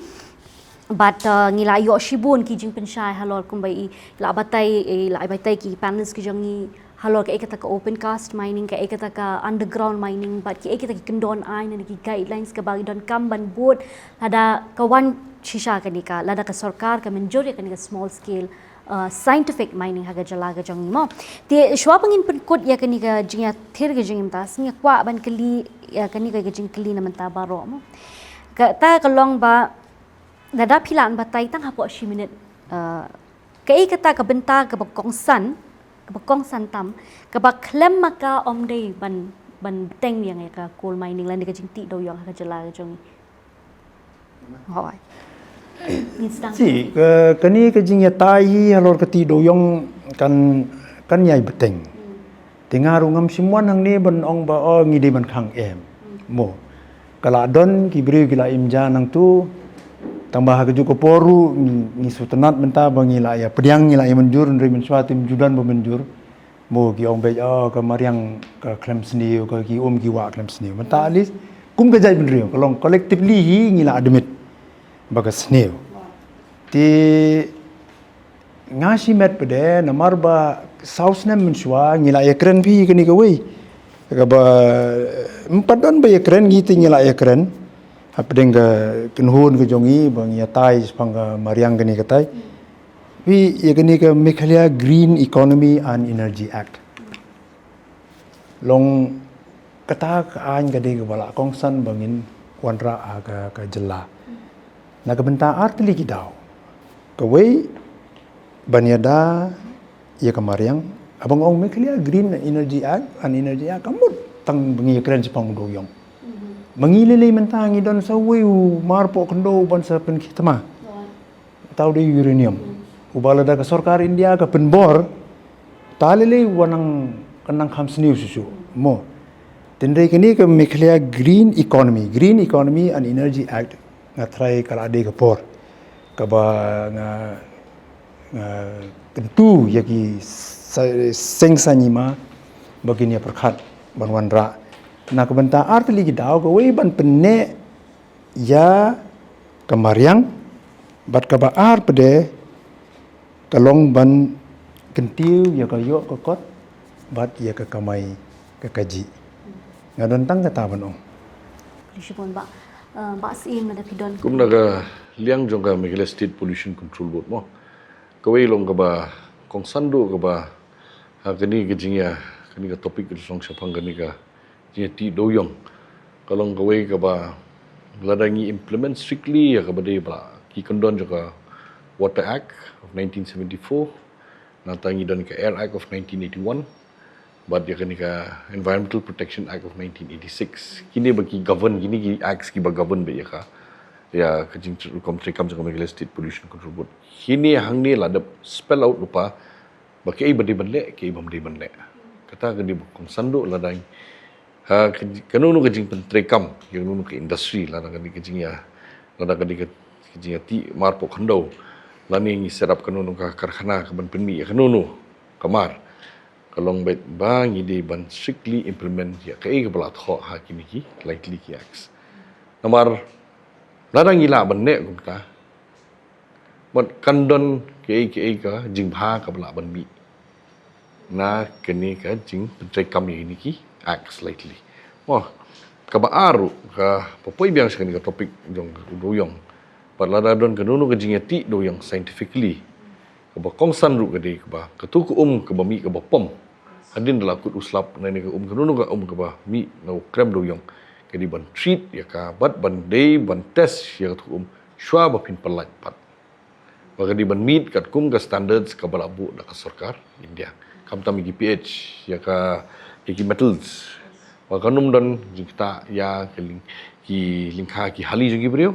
Bad, uh, ngi la ïoh shibun ki jingpynshai halor kumba i la batai, i la batai ki panels ki jong ngi. halor kaei kata ka open cast mining, kaei kata ka underground mining, bad kiei kata ki kyndon aiñ ne ki guidelines kiba donkam ban bud lada ka wan shisha kane ka, lada ka sorkar ka mynjur ïa kane ka small scale uh, scientific mining ha ka jylla ka jong ngi mo. Te shuwa ba ngin pynkut ïa kane ka jingïathir ka jong ngi mynta, sngi kwah ban kylli ïa kane ka jingkylli na mynta baroh mo. Kata ka long ba lada phi lah ban batai tang hapoh shi minit, uh, kaei kata ka bynta kaba kongsan, kaba kongsan tam, kaba khlem ma ka ym dei ban, ban bteng ïa ka coal mining lane ka jingtih dewïong ha ka jylla ka jong ngi. Hooid. Ngin sdang. Si, ka, kane ka jingïatai hi halor ka tih dewïong kan, kan ïai bteng. Te nga ruh ngam shym wan hangne ban ong ba, oh, ngi dei ban khang em. Mo. Ka la don ki briew ki la im ja nangtu. Tang ba ha kajuh ka por ruh ngi, ngi sngewtynnat mynta ba ngi la ïa pdiang, ngi la ïa mynjur, hynrei mynshuwa te ym ju don ba mynjur. Mo, ki ong beit, oh, ka mariang ka khlem sniew, ka ki um ki wah khlem sniew. Mynta at least kum ka jaitbynriew ka long collectively hi ngi la admit ba ka sniew. Te nga shimet pat de namar ba saw snem mynshuwa ngi la ïakren phi kane kawei. Kaba ym pat don ba ïakren ngi te ngi la ïakren. Hapdeng ka kynhun ka jong ngi ba ngi ïatai shaphang ka mariang kane katai. Phi ïa kane ka Meghalaya Green Economy and Energy Act. Long kata ka aiñ ka dei kaba la kongsan ba ngin wanrah ha ka, ka jylla. Na ka bynta ar tylli ki daw. Kawei ban ïada ïa ka mariang, haba nga ong Meghalaya Green Energy Act and Energy Act, ka mut tang ba ngi ïakren shaphang u dewïong. Ba ngi lei lei mynta ngi don sa uwei u mar poh khyndew ban sa pynkhie thma. Tau dei uranium. Uba lada ka sorkar India ka pynbor, ta lei lei u nang, ka nang kham sniew shuh shuh. Mo. Hynrei kane ka Meghalaya Green Economy, Green Economy and Energy Act, nga tharai ka la dei ka por kaba nga, nga kyntu ïa ki sa-, seng saiñ hima ba kin ïa pyrkhat ban wanrah. Na ka bynta ar tylli ki daw, kawei ban pynneh ïa ka mariang, bad kaba ar pat de ka long ban kyntiew ïa ka ïoh ka kot bad ïa ka kamai ka kajih. Nga don tang kata ban ong. Khublei shibun Bah, eh, Bah Syiem, lada phi don. Kum na ka liang jong ka Meghalaya State Pollution Control Board mo. Kawei long kaba kongsan duh kaba ha kane ka jingïa, kane ka topic ka long shaphang kane ka jingïatih dewïong. Ka long kawei kaba lada ngi implement strictly ïa kaba dei ba la ki kyndon jong ka Water Act of nineteen seventy-four, nangta ngi don ka Air Act of nineteen eighty-one, bad ïa kane ka Environmental Protection Act of nineteen eighty-six. Kine ba ki govern, kine ki acts kiba govern beit ïa ka, ïa ka jingrukom treikam jong ka Meghalaya State Pollution Control Board. Kine hangne la dep spell out lypa ba kaei ba dei ban leh, kaei bym dei ban leh. Kata ka dei ba kongsan duh lada, ha, ka, kano kano ka jingpyntreikam ïa kano kano ka industry, lada ka dei ka jingïa, lada ka dei ka, ka jingïatih mar poh khyndew, lane ngi set up kano kano ka karkhana ka ban pynmih ïa kano kano ka mar. Ka long beit ba ngi dei ban strictly implement ïa kaei kaba la thoh ha kine ki lai tylli ki acts. Namar lada ngi lah ban leh kumta, bad kan don kaei kaei ka jingbha kaba lah ban mih na kane ka jingpyntreikam ïa kine ki acts lai tylli. Mo, kaba ar ruh, ka, ba poi biang sha kane ka topic jong u dewïong. Bad lada don kano kano ka jingïatih dewïong scientifically, kaba kongsan ruh ka dei kaba, kato ka um kaba mih kaba pom hadien da la kut u slap, ne ka um, kano kano ka um kaba mih na u krem dewïong, ka dei ban treat ïa ka bad ban dei ban test ïa kato ka um shuwa ba phin pyllait pat. Ba ka dei ban meet katkum ka standards kaba la buh da ka sorkar India. Khamtam ïa ki pH, ïa ka, ïa ki metals. Ba kan ym don jingktah ïa ka ling-, ki lyngkha ki hali jong ki briew.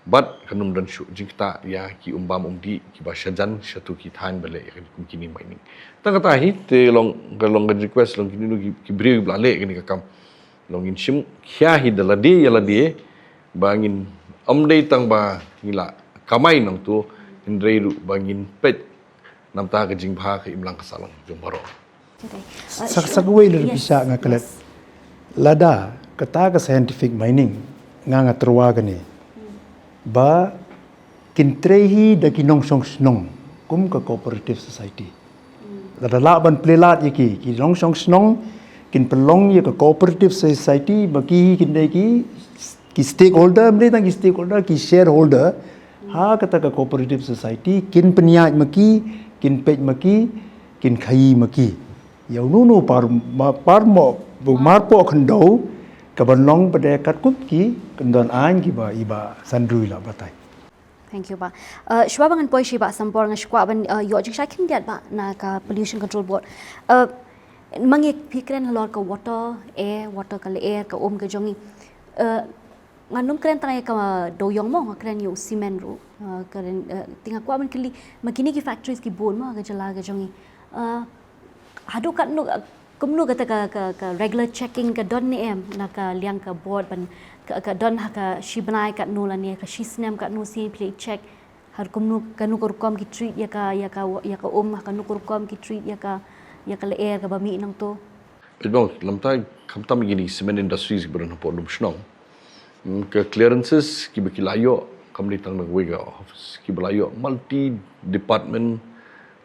Bad kan ym don shuh jingktah ïa ki um bam um dih kiba shajan shato ki thaiñ ba leh ïa ka kum kine mining. Tang kata hi te long, ka long ka request long kine ki, ki briew ba la leh kane ka kam. Long ngin shim khia hi da lade ïa lade ba ngin ym dei tang ba ngi la kamai nangto, hynrei ruh ba ngin peit namta ka jingbha ka imlang ka sahlang jong baroh. Sa, sa kawei lada phi shah nga klet. Lada kata ka scientific mining, nga nga tyrwa kane ba kin trei hi da ki nongshong shnong kum ka cooperative society. Lada lah ban plie lad ïa ki, ki nongshong shnong kin pynlong ïa ka cooperative society, ba ki kin dei ki, ki stakeholder, ym dei tang ki stakeholder, ki shareholder ha kata ka cooperative society, kin pynïaid ma ki, kin peit ma ki, kin khaïi ma ki. Ïa uno uno par, ma, par mo, bu mar po khyndew, ka ban long pat de katkum ki kyndon aiñ kiba i Bah Sandrew i la batai. Thank you, Bah. Uh, shuwa ba ngan poi sha i Bah Sambor, nga shu kwah ban uh, ïoh jingshai khyndiat, Bah, na ka Pollution Control Board. Uh, ma ngi phi kren halor ka water, air, water, ka lyer, ka um ka jong ngi. Uh, ngan ym kren tang ïa ka dewiong mo, nga kren ïa u cement ruh. Uh, kren, uh, te nga kwah ban kylli, ma kine ki factories ki bun mo ha ka jylla ka jong ngi. Uh, haduh katno, kumno kata ka, ka, ka regular checking ka don ne em na ka liang ka board, ban ka, ka don ha ka shi bnai katno lane ka shi snem katno sien phi check, ha kumno, kano ka rukom ki treat ïa ka, ïa ka, ïa ka um, ha kano ka rukom ki treat ïa ka, ïa ka lyer kaba mih nangto. Pynban, lymda khamtam ïa kine cement industries kiba don hapoh lum shnong, ka clearances kiba ki la ïoh kam dei tang na kawei ka office, kiba la ïoh multi department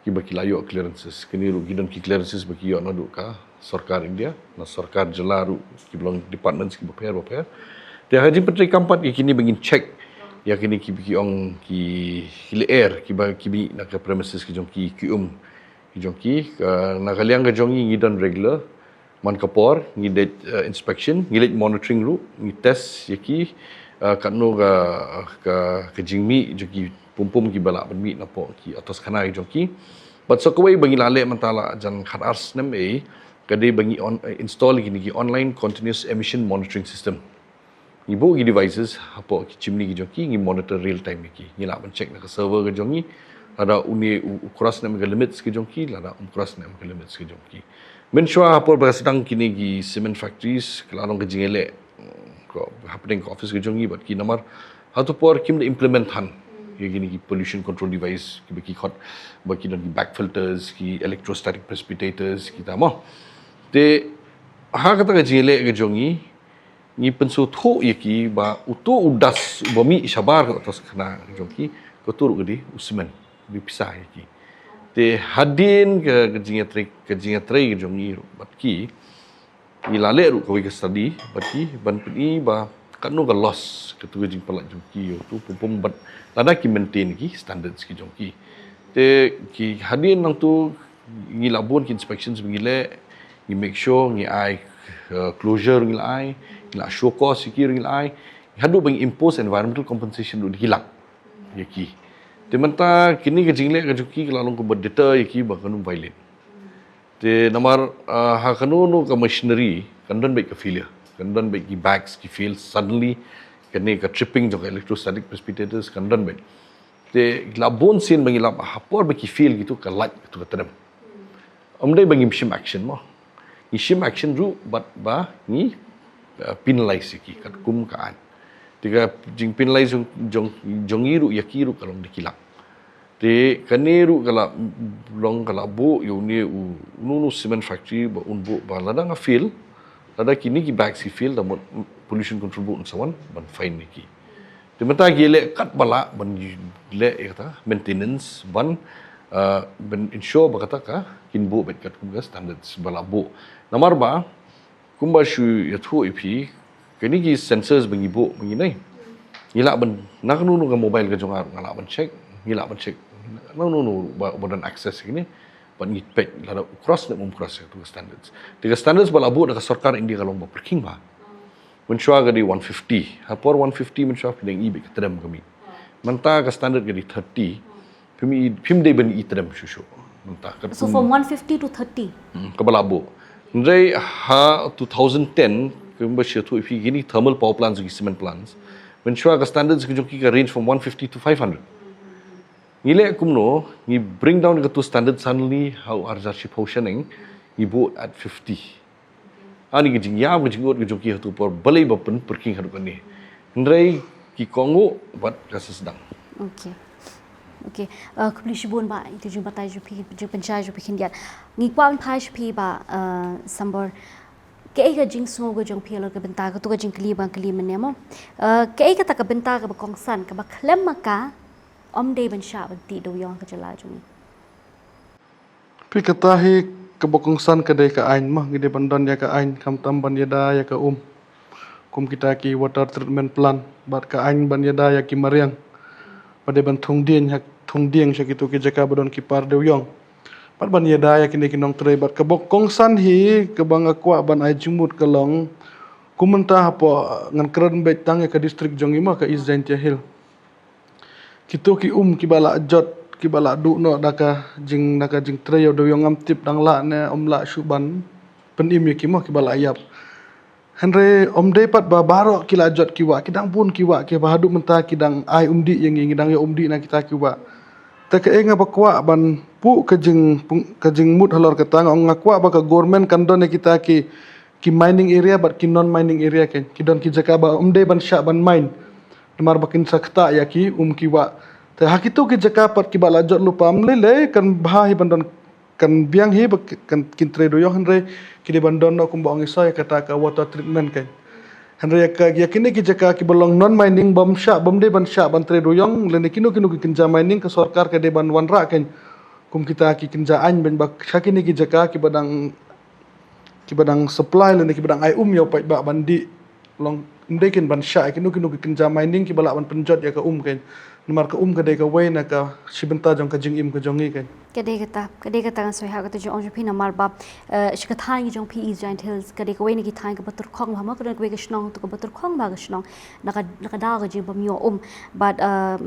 kiba ki la ïoh clearances. Kine ruh ki don ki clearances ba ki ïoh naduh ka sorkar India, na sorkar jylla ruh, kiba long departments kiba pher ba pher. Te ha ka jingpyntrei kam pat ïa kine ba ngin check ïa kine kiba ki ong ki, ki lyer kiba ki mih na ka premises ki jong ki, ki um ki jong ki. Na ka liang ka jong ngi, ngi don regular, man ka por ngi leit inspection, ngi leit monitoring ruh, ngi test ïa ki katno ka, ka, ka jingmih jong ki pum pum kiba lah ban mih napoh ki atoskhana ki jong ki. Bad sa kawei ba ngi la leh mynta la jan khat ar snem ei, ka dei ba ngi install ïa kine ki online continuous emission monitoring system. Ngi buh ki devices hapoh ki chimney ki jong ki, ngi monitor real time ïa ki. Ngi lah ban check na ka server ka jong ngi, lada une u, u cross ne em ka limits ka jong ki, lada um cross ne em ka limits ka jong ki. Mynshuwa ha por ba ka sdang kine ki cement factories, ka la long ka jingïaleh, mm, ka hapdeng ka office ka jong ngi bad ki, namar ha tu por kim da implement than ïa kine ki pollution control device, kiba ki khot ba ki don ki bag filters, ki electrostatic precipitators, kita mo. Te ha kata ka jingïaleh ka jong ngi, ngi pynsngewthuh ïa ki ba uto u dust uba mih shabar ka atoskhana ka jong ki, kato ruh ka dei u cement, u dei pisa ïa ki. Te hadien ka, ka jingïatrei, ka jingïatrei ka jong ngi ruh bad ki, ngi la leh ruh kawei ka study bad ki ban pyni ba katno ka loss kato ka jingpynlait jong ki ïa uto pum pum bad lada ki maintain ki standards ki jong ki. Te ki hadien nangto ngi la bun ki inspections ba ngi leh, ngi make sure ngi ai, uh, closure ngi la ai, ngi la show cause ïa ki ruh ngi la ai, haduh ba ngi impose environmental compensation ruh da ki lak ïa ki. Te mynta kine ka jingleh ka jong ki ka la long kaba deter ïa ki ba kan ym violate. Te namar, uh, ha kano kano ka machinery kan don beit ka failure, kan don beit ki bags ki fail suddenly, kane ka tripping jong ka electrostatic precipitators kan don beit. Te la bun sien ba ngi lap ha por ba ki fail kito ka lait kito ka trem. Ym dei ba ngim shim action mo. Ngi shim action ruh bad ba ngi, uh, penalize ïa ki katkum ka aiñ. Te ka jingpenalize jong, jong, jong ngi ruh ïa ki ruh ka long da ki lak. Te kane ruh ka la long ka la buh ïa une u, uno uno cement factory ba un buh ba lada nga fail, lada kine ki bags ki fail, da mut Pollution Control Board un sa wan ban fine ïa ki. Te mynta ki leh katba lah ban leh ïa kata maintenance ban, uh, ban ensure ba kata ka kin buh beit katkum ka standards ba la buh. Namar ba kumba shu ïathuh ïa phi, kine ki sensors ba ngi buh ba ngi nai, ngi lah ban, na kano kano ka mobile ka jong nga nga lah ban check, ngi lah ban check na kano kano ba, ba don access kine. Bad ngi peit lada u cross ne um cross ïa katu ka standards. Te ka standards ba la buh da ka sorkar India ka long ba pyrkhing bha. Mynshuwa ka dei one fifty. Ha por one fifty mynshuwa phi dang i beit ka trem ka mih. Mynta ka standard ka dei thirty. Phim i, phim dei ban i trem shuh shuh. Mynta ka. So from one fifty to thirty. Hmm, kaba la buh. Hynrei ha two thousand ten, kumba shu ïathuh ïa phi, kine thermal power plants ki cement plants, mynshuwa ka standards ka jong ki ka range from one fifty to five hundred. Ngi leh kumno, ngi bring down katu standard suddenly ha u ar hajar shiphew shaneng, ngi buh at fifty. Ani ka jingïap ka jingud ka jong ki ha tu por balei ba pynpyrkhing haduh kane. Hynrei ki kohnguh bad ka sa sdang. Okay. Okay. Uh, khublei shibun Bah, ïa tu jingbatai jong phi, jingpynshai jong phi khyndiat. Ngi kwah ban phai sha phi Bah, uh, Sambor. Kaei ka jingsngew ka jong phi halor ka bynta katu ka jingkylli ba nga kylli mynne mo. Uh, kaei kata ka bynta kaba kongsan kaba khlem ma ka ym dei ban shah ban tih dewiong ha ka jylla jong ngi. Phi, kata hi kaba kongsan ka dei ka aiñ mo, ngi dei ban don ïa ka aiñ, khamtam ban ïada ïa ka um. Kum kita ki water treatment plant, bad ka aiñ ban ïada ïa ki mariang. Ba dei ban thung dieng, ha, thung dieng sha kito ki jaka ba don ki par dewïong. Bad ban ïada ïa kine ki nongtrei, bad kaba kongsan hi kaba nga kwah ban ai jingmut ka long, kum mynta hapoh, ngan kren beit tang ïa ka district jong ngi mo, ka East Jaintia Hills. Kito ki um kiba la jot, kiba la duh noh da ka jing, da ka jingtrei ïa u dewïong, ngam tip dang lah ne ym lah shuh ban pynim ïa ki mo kiba la ïap. Hynrei ym dei pat ba baroh ki la jot ki wah, ki dang bun ki wah kiba haduh mynta ki dang ai umdih ïa ngi, ngi dang ïoh umdih na kita ki wah. Te kaei nga ba kwah ban buh ka jing, ka jingmut halor kata, nga ong nga kwah ba ka government kan don ïa kita ki, ki mining area bad ki non mining area, kan ki don ki jaka ba ym dei ban shah ban mine. Namar ba kin sa ktah ïa ki um ki wah. Te ha kito ki jaka pat kiba la jot lypa, ym lei lei kan bha hi ban don, kan biang hi ba ki, kan kin trei dewïong, hynrei ki dei ban don noh kumba ong i soi, kata ka water treatment, kan. Hynrei ïa ka, ïa kine ki jaka kiba long non mining, bym shah, bym dei ban shah ban trei dewïong, lane kino kino ki kynja mining, ka sorkar ka dei ban wanrah, kan. Kum kita ki kynja aiñ, ban ba sha kine ki jaka kiba dang, kiba dang supply lane kiba dang ai um ïa u paidbah ban dih. Long, ym dei kin ban shah ïa kino kino ki kynja mining kiba lah ban pynjot ïa ka um, kan. Namar ka um ka dei kawei na ka shi bynta jong ka jingim ka jong ngi, kan. Ka dei kata, ka dei kata, ngan sngewthuh ha kata jong, ong jong phi, namar ba, eh, sha ka thaiñ jong phi East Jaintia Hills ka dei kawei na ki thaiñ kaba tyrkhong bha mo, ka don kawei ka shnong tu kaba tyrkhong bha ka shnong. Na ka, na ka daw ka jingbym ïoh um. Bad, eh,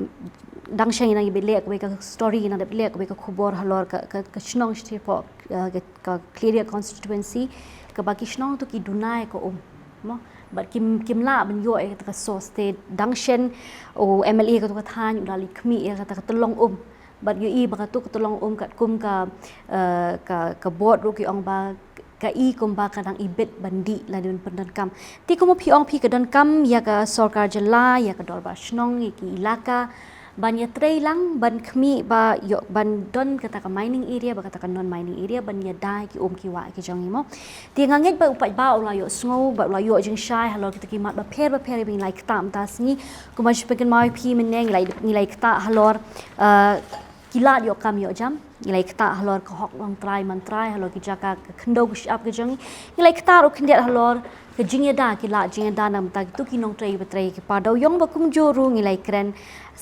dang shen ngi nang ïa bit leh kawei ka story, nang ïa bit leh kawei ka khubor halor ka, ka, ka shnong shathie hapoh, eh, ka, ka Khliehriat constituency, kaba ki shnong tu ki duna ïa ka um mo. Bad kim, kim lah ban ïoh ïa kata ka source, te dang shen u M L A katu ka thaiñ u la leit khmih ïa kata ka tyllong um. Bad ïohi ba katu ka tyllong um katkum ka, eh, ka, ka board ruh ki ong ba ka i kumba ka dang ibit ban dih lane ban pyndonkam. Te kumba phi ong phi, ka donkam ïa ka sorkar jylla, ïa ka dorbar shnong, ïa ki ilaka ban ïatrei lang, ban khmih ba ïoh ban don kata ka mining area bad kata ka non mining area, ban ïada ïa ki um ki wah ki jong ngi mo. Te nga ngeit ba u paidbah u la ïohsngew bad u la ïoh jingshai halor kita ki mat bapher bapher ba ngi la ktah mynta sngi. Kumba shu pynkynmaw ïa phi mynne, ngi la, ngi la ktah halor, eh, ki lad ïoh kam ïoh jam, ngi la ktah halor ka hok longtrai mantrai, halor ki jaka ka khyndew ka shyiap ka jong ngi. Ngi la ktah ruh khyndiat halor ka jingïada, ki lad jingïada na bynta kitu ki nongtrei ba trei ki par dewïong, bad kumjuh ruh ngi la kren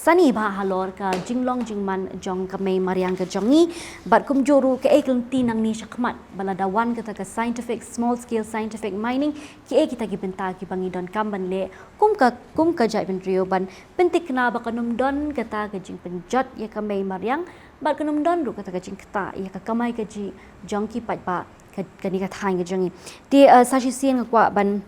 sani bha halor ka jinglong jingman jong ka mei mariang ka jong ngi. Bad kumjuh ruh kaei ka lynti nangne shakhmat ba lada wan kata ka scientific, small scale scientific mining, kiei kita ki bynta kiba ngi donkam ban leh kum ka, kum ka jaitbynriew, ban pynthikna ba kan ym don kata ka jingpynjot ïa ka mei mariang, bad kan ym don ruh kata ka jingktah ïa ka kamai kajih jong ki paidbah ka, kane ka thaiñ ka jong ngi. Te, eh, sa shisien nga kwah ban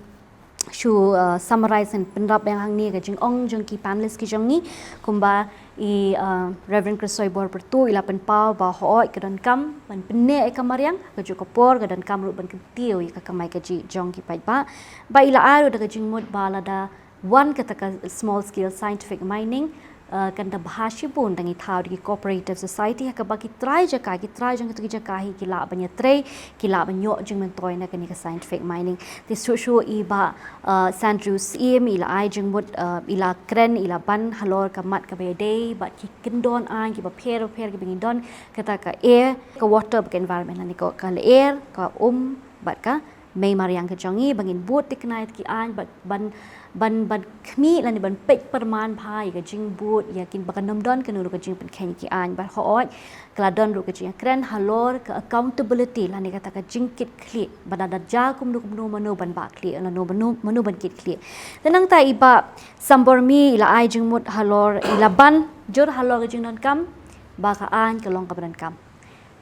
shu, eh, summarize and pynrap biang hangne ka jingong jong ki panelist ki jong ngi, kumba i, eh, Reverend Christoi Borpyrtuh i la pynpaw ba hooid ka donkam ban pynneh ïa ka mariang, kajuh ka por ka donkam ruh ban kyntiew ïa ka kamai kajih jong ki paidbah. Bad i la ai ruh da ka jingmut ba lada wan kata ka small scale scientific mining, eh, kan da bha shibun da ngi thaw da ki cooperative society, ha kaba ki trai jaka, ki trai jong kito ki jaka hi ki lah ban ïatrei, ki lah ban ïoh jingmyntoi na kane ka scientific mining. Te shuh shuh i Bah, eh, Sandrew Syiem i la ai jingmut, eh, i la kren, i la ban halor ka mat kaba ïadei bad ki kyndon aiñ kiba pher bapher kiba ngi don, kata ka air, ka water bad ka environment, lane ka, ka lyer, ka um bad ka mei mariang ka jong ngi, ba ngin bud thikna ïa ki aiñ, ban, ban, ban, ban khmih lane ban peit pyrman bha ïa ka jingbud, ïa kin ba kan ym don kano ruh ka jingpynkheiñ ïa ki aiñ. Bad hooid ka la don ruh ka jingkren halor ka accountability lane kata ka jingkit khlieh, ba lada jia kumno kumno mano ban bah khlieh, lano mano, mano ban kit khlieh. Te nangta i Bah Sambormi i la ai jingmut halor, i la ban jur halor ka jingdonkam ba ka aiñ ka long kaba donkam.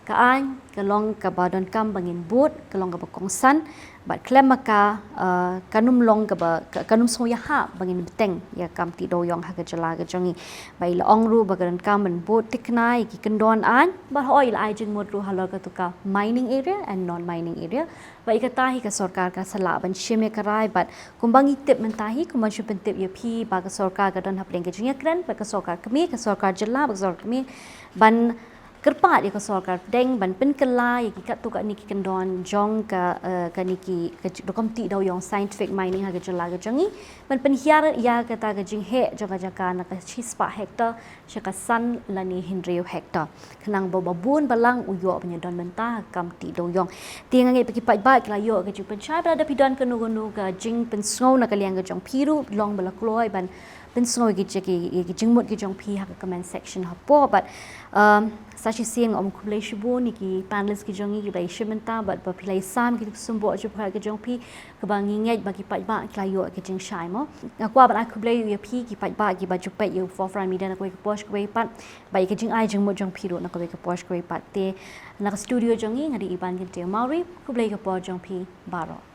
Ka aiñ ka long kaba donkam ba ngin bud, ka long kaba kongsan, bad khlem ma ka, eh, kan ym long kaba, ka, kan ym sngew ïahap ba ngin bteng ïa ka kam tih dewïong ha ka jylla ka jong ngi. Bad i la ong ruh ba ka donkam ban bud thikna ïa ki kyndon aiñ, bad hooid i la ai jingmut ruh halor katu ka mining area and non mining area. Bad ïa kata hi ka sorkar ka sa lah ban shim ïa ka rai, bad kumba ngi tip mynta hi, kumba shu pyntip ïa phi ba ka sorkar ka don hapdeng ka jingïakren, bad ka sorkar kmie, ka sorkar jylla, bad ka sorkar kmie ban Kyrpad ïa ka sorkar pdeng ban pynkylla ïa ki katto katne ki kyndon jong ka, eh, kane ki, ka rukom tih dewïong scientific mining ha ka jylla ka jong ngi, ban pynhiar ïa kata ka jingheh jong ka jaka na ka shispah hektar sha ka san lane hynriew hektar, khnang ba uba bun balang u ïoh ban ïadon bynta ha ka kam tih dewïong. Te nga ngeit ba ki paidbah ki la ïoh ka jingpynshai. Bad lada phi don kano kano ka jingpynsngew na ka liang ka jong phi ruh, long ba la kloi ban pynsngew ïa ki, ki, ki jingmut ki jong phi ha ka comment section hapoh. Bad, um, sa shisien nga ong khublei shibun ïa ki panelist ki jong ngi kiba la ïashim bynta bad ba phi la ïasam ïa ki symboh jingpyrkhat ki jong phi, kaba ngi ngeit ba ki paidbah ki la ïoh ka jingshai mo. Nga kwah ban ai khublei ïa phi ki paidbah kiba ju peit ïa u Forefront Media na kawei ka por sha kawei pat, bad ïa ka jingai jingmut jong phi ruh na kawei ka por sha kawei pat. Te na ka studio jong ngi nga dei Iban Kyntew Mawrie, khublei ka por jong phi baroh.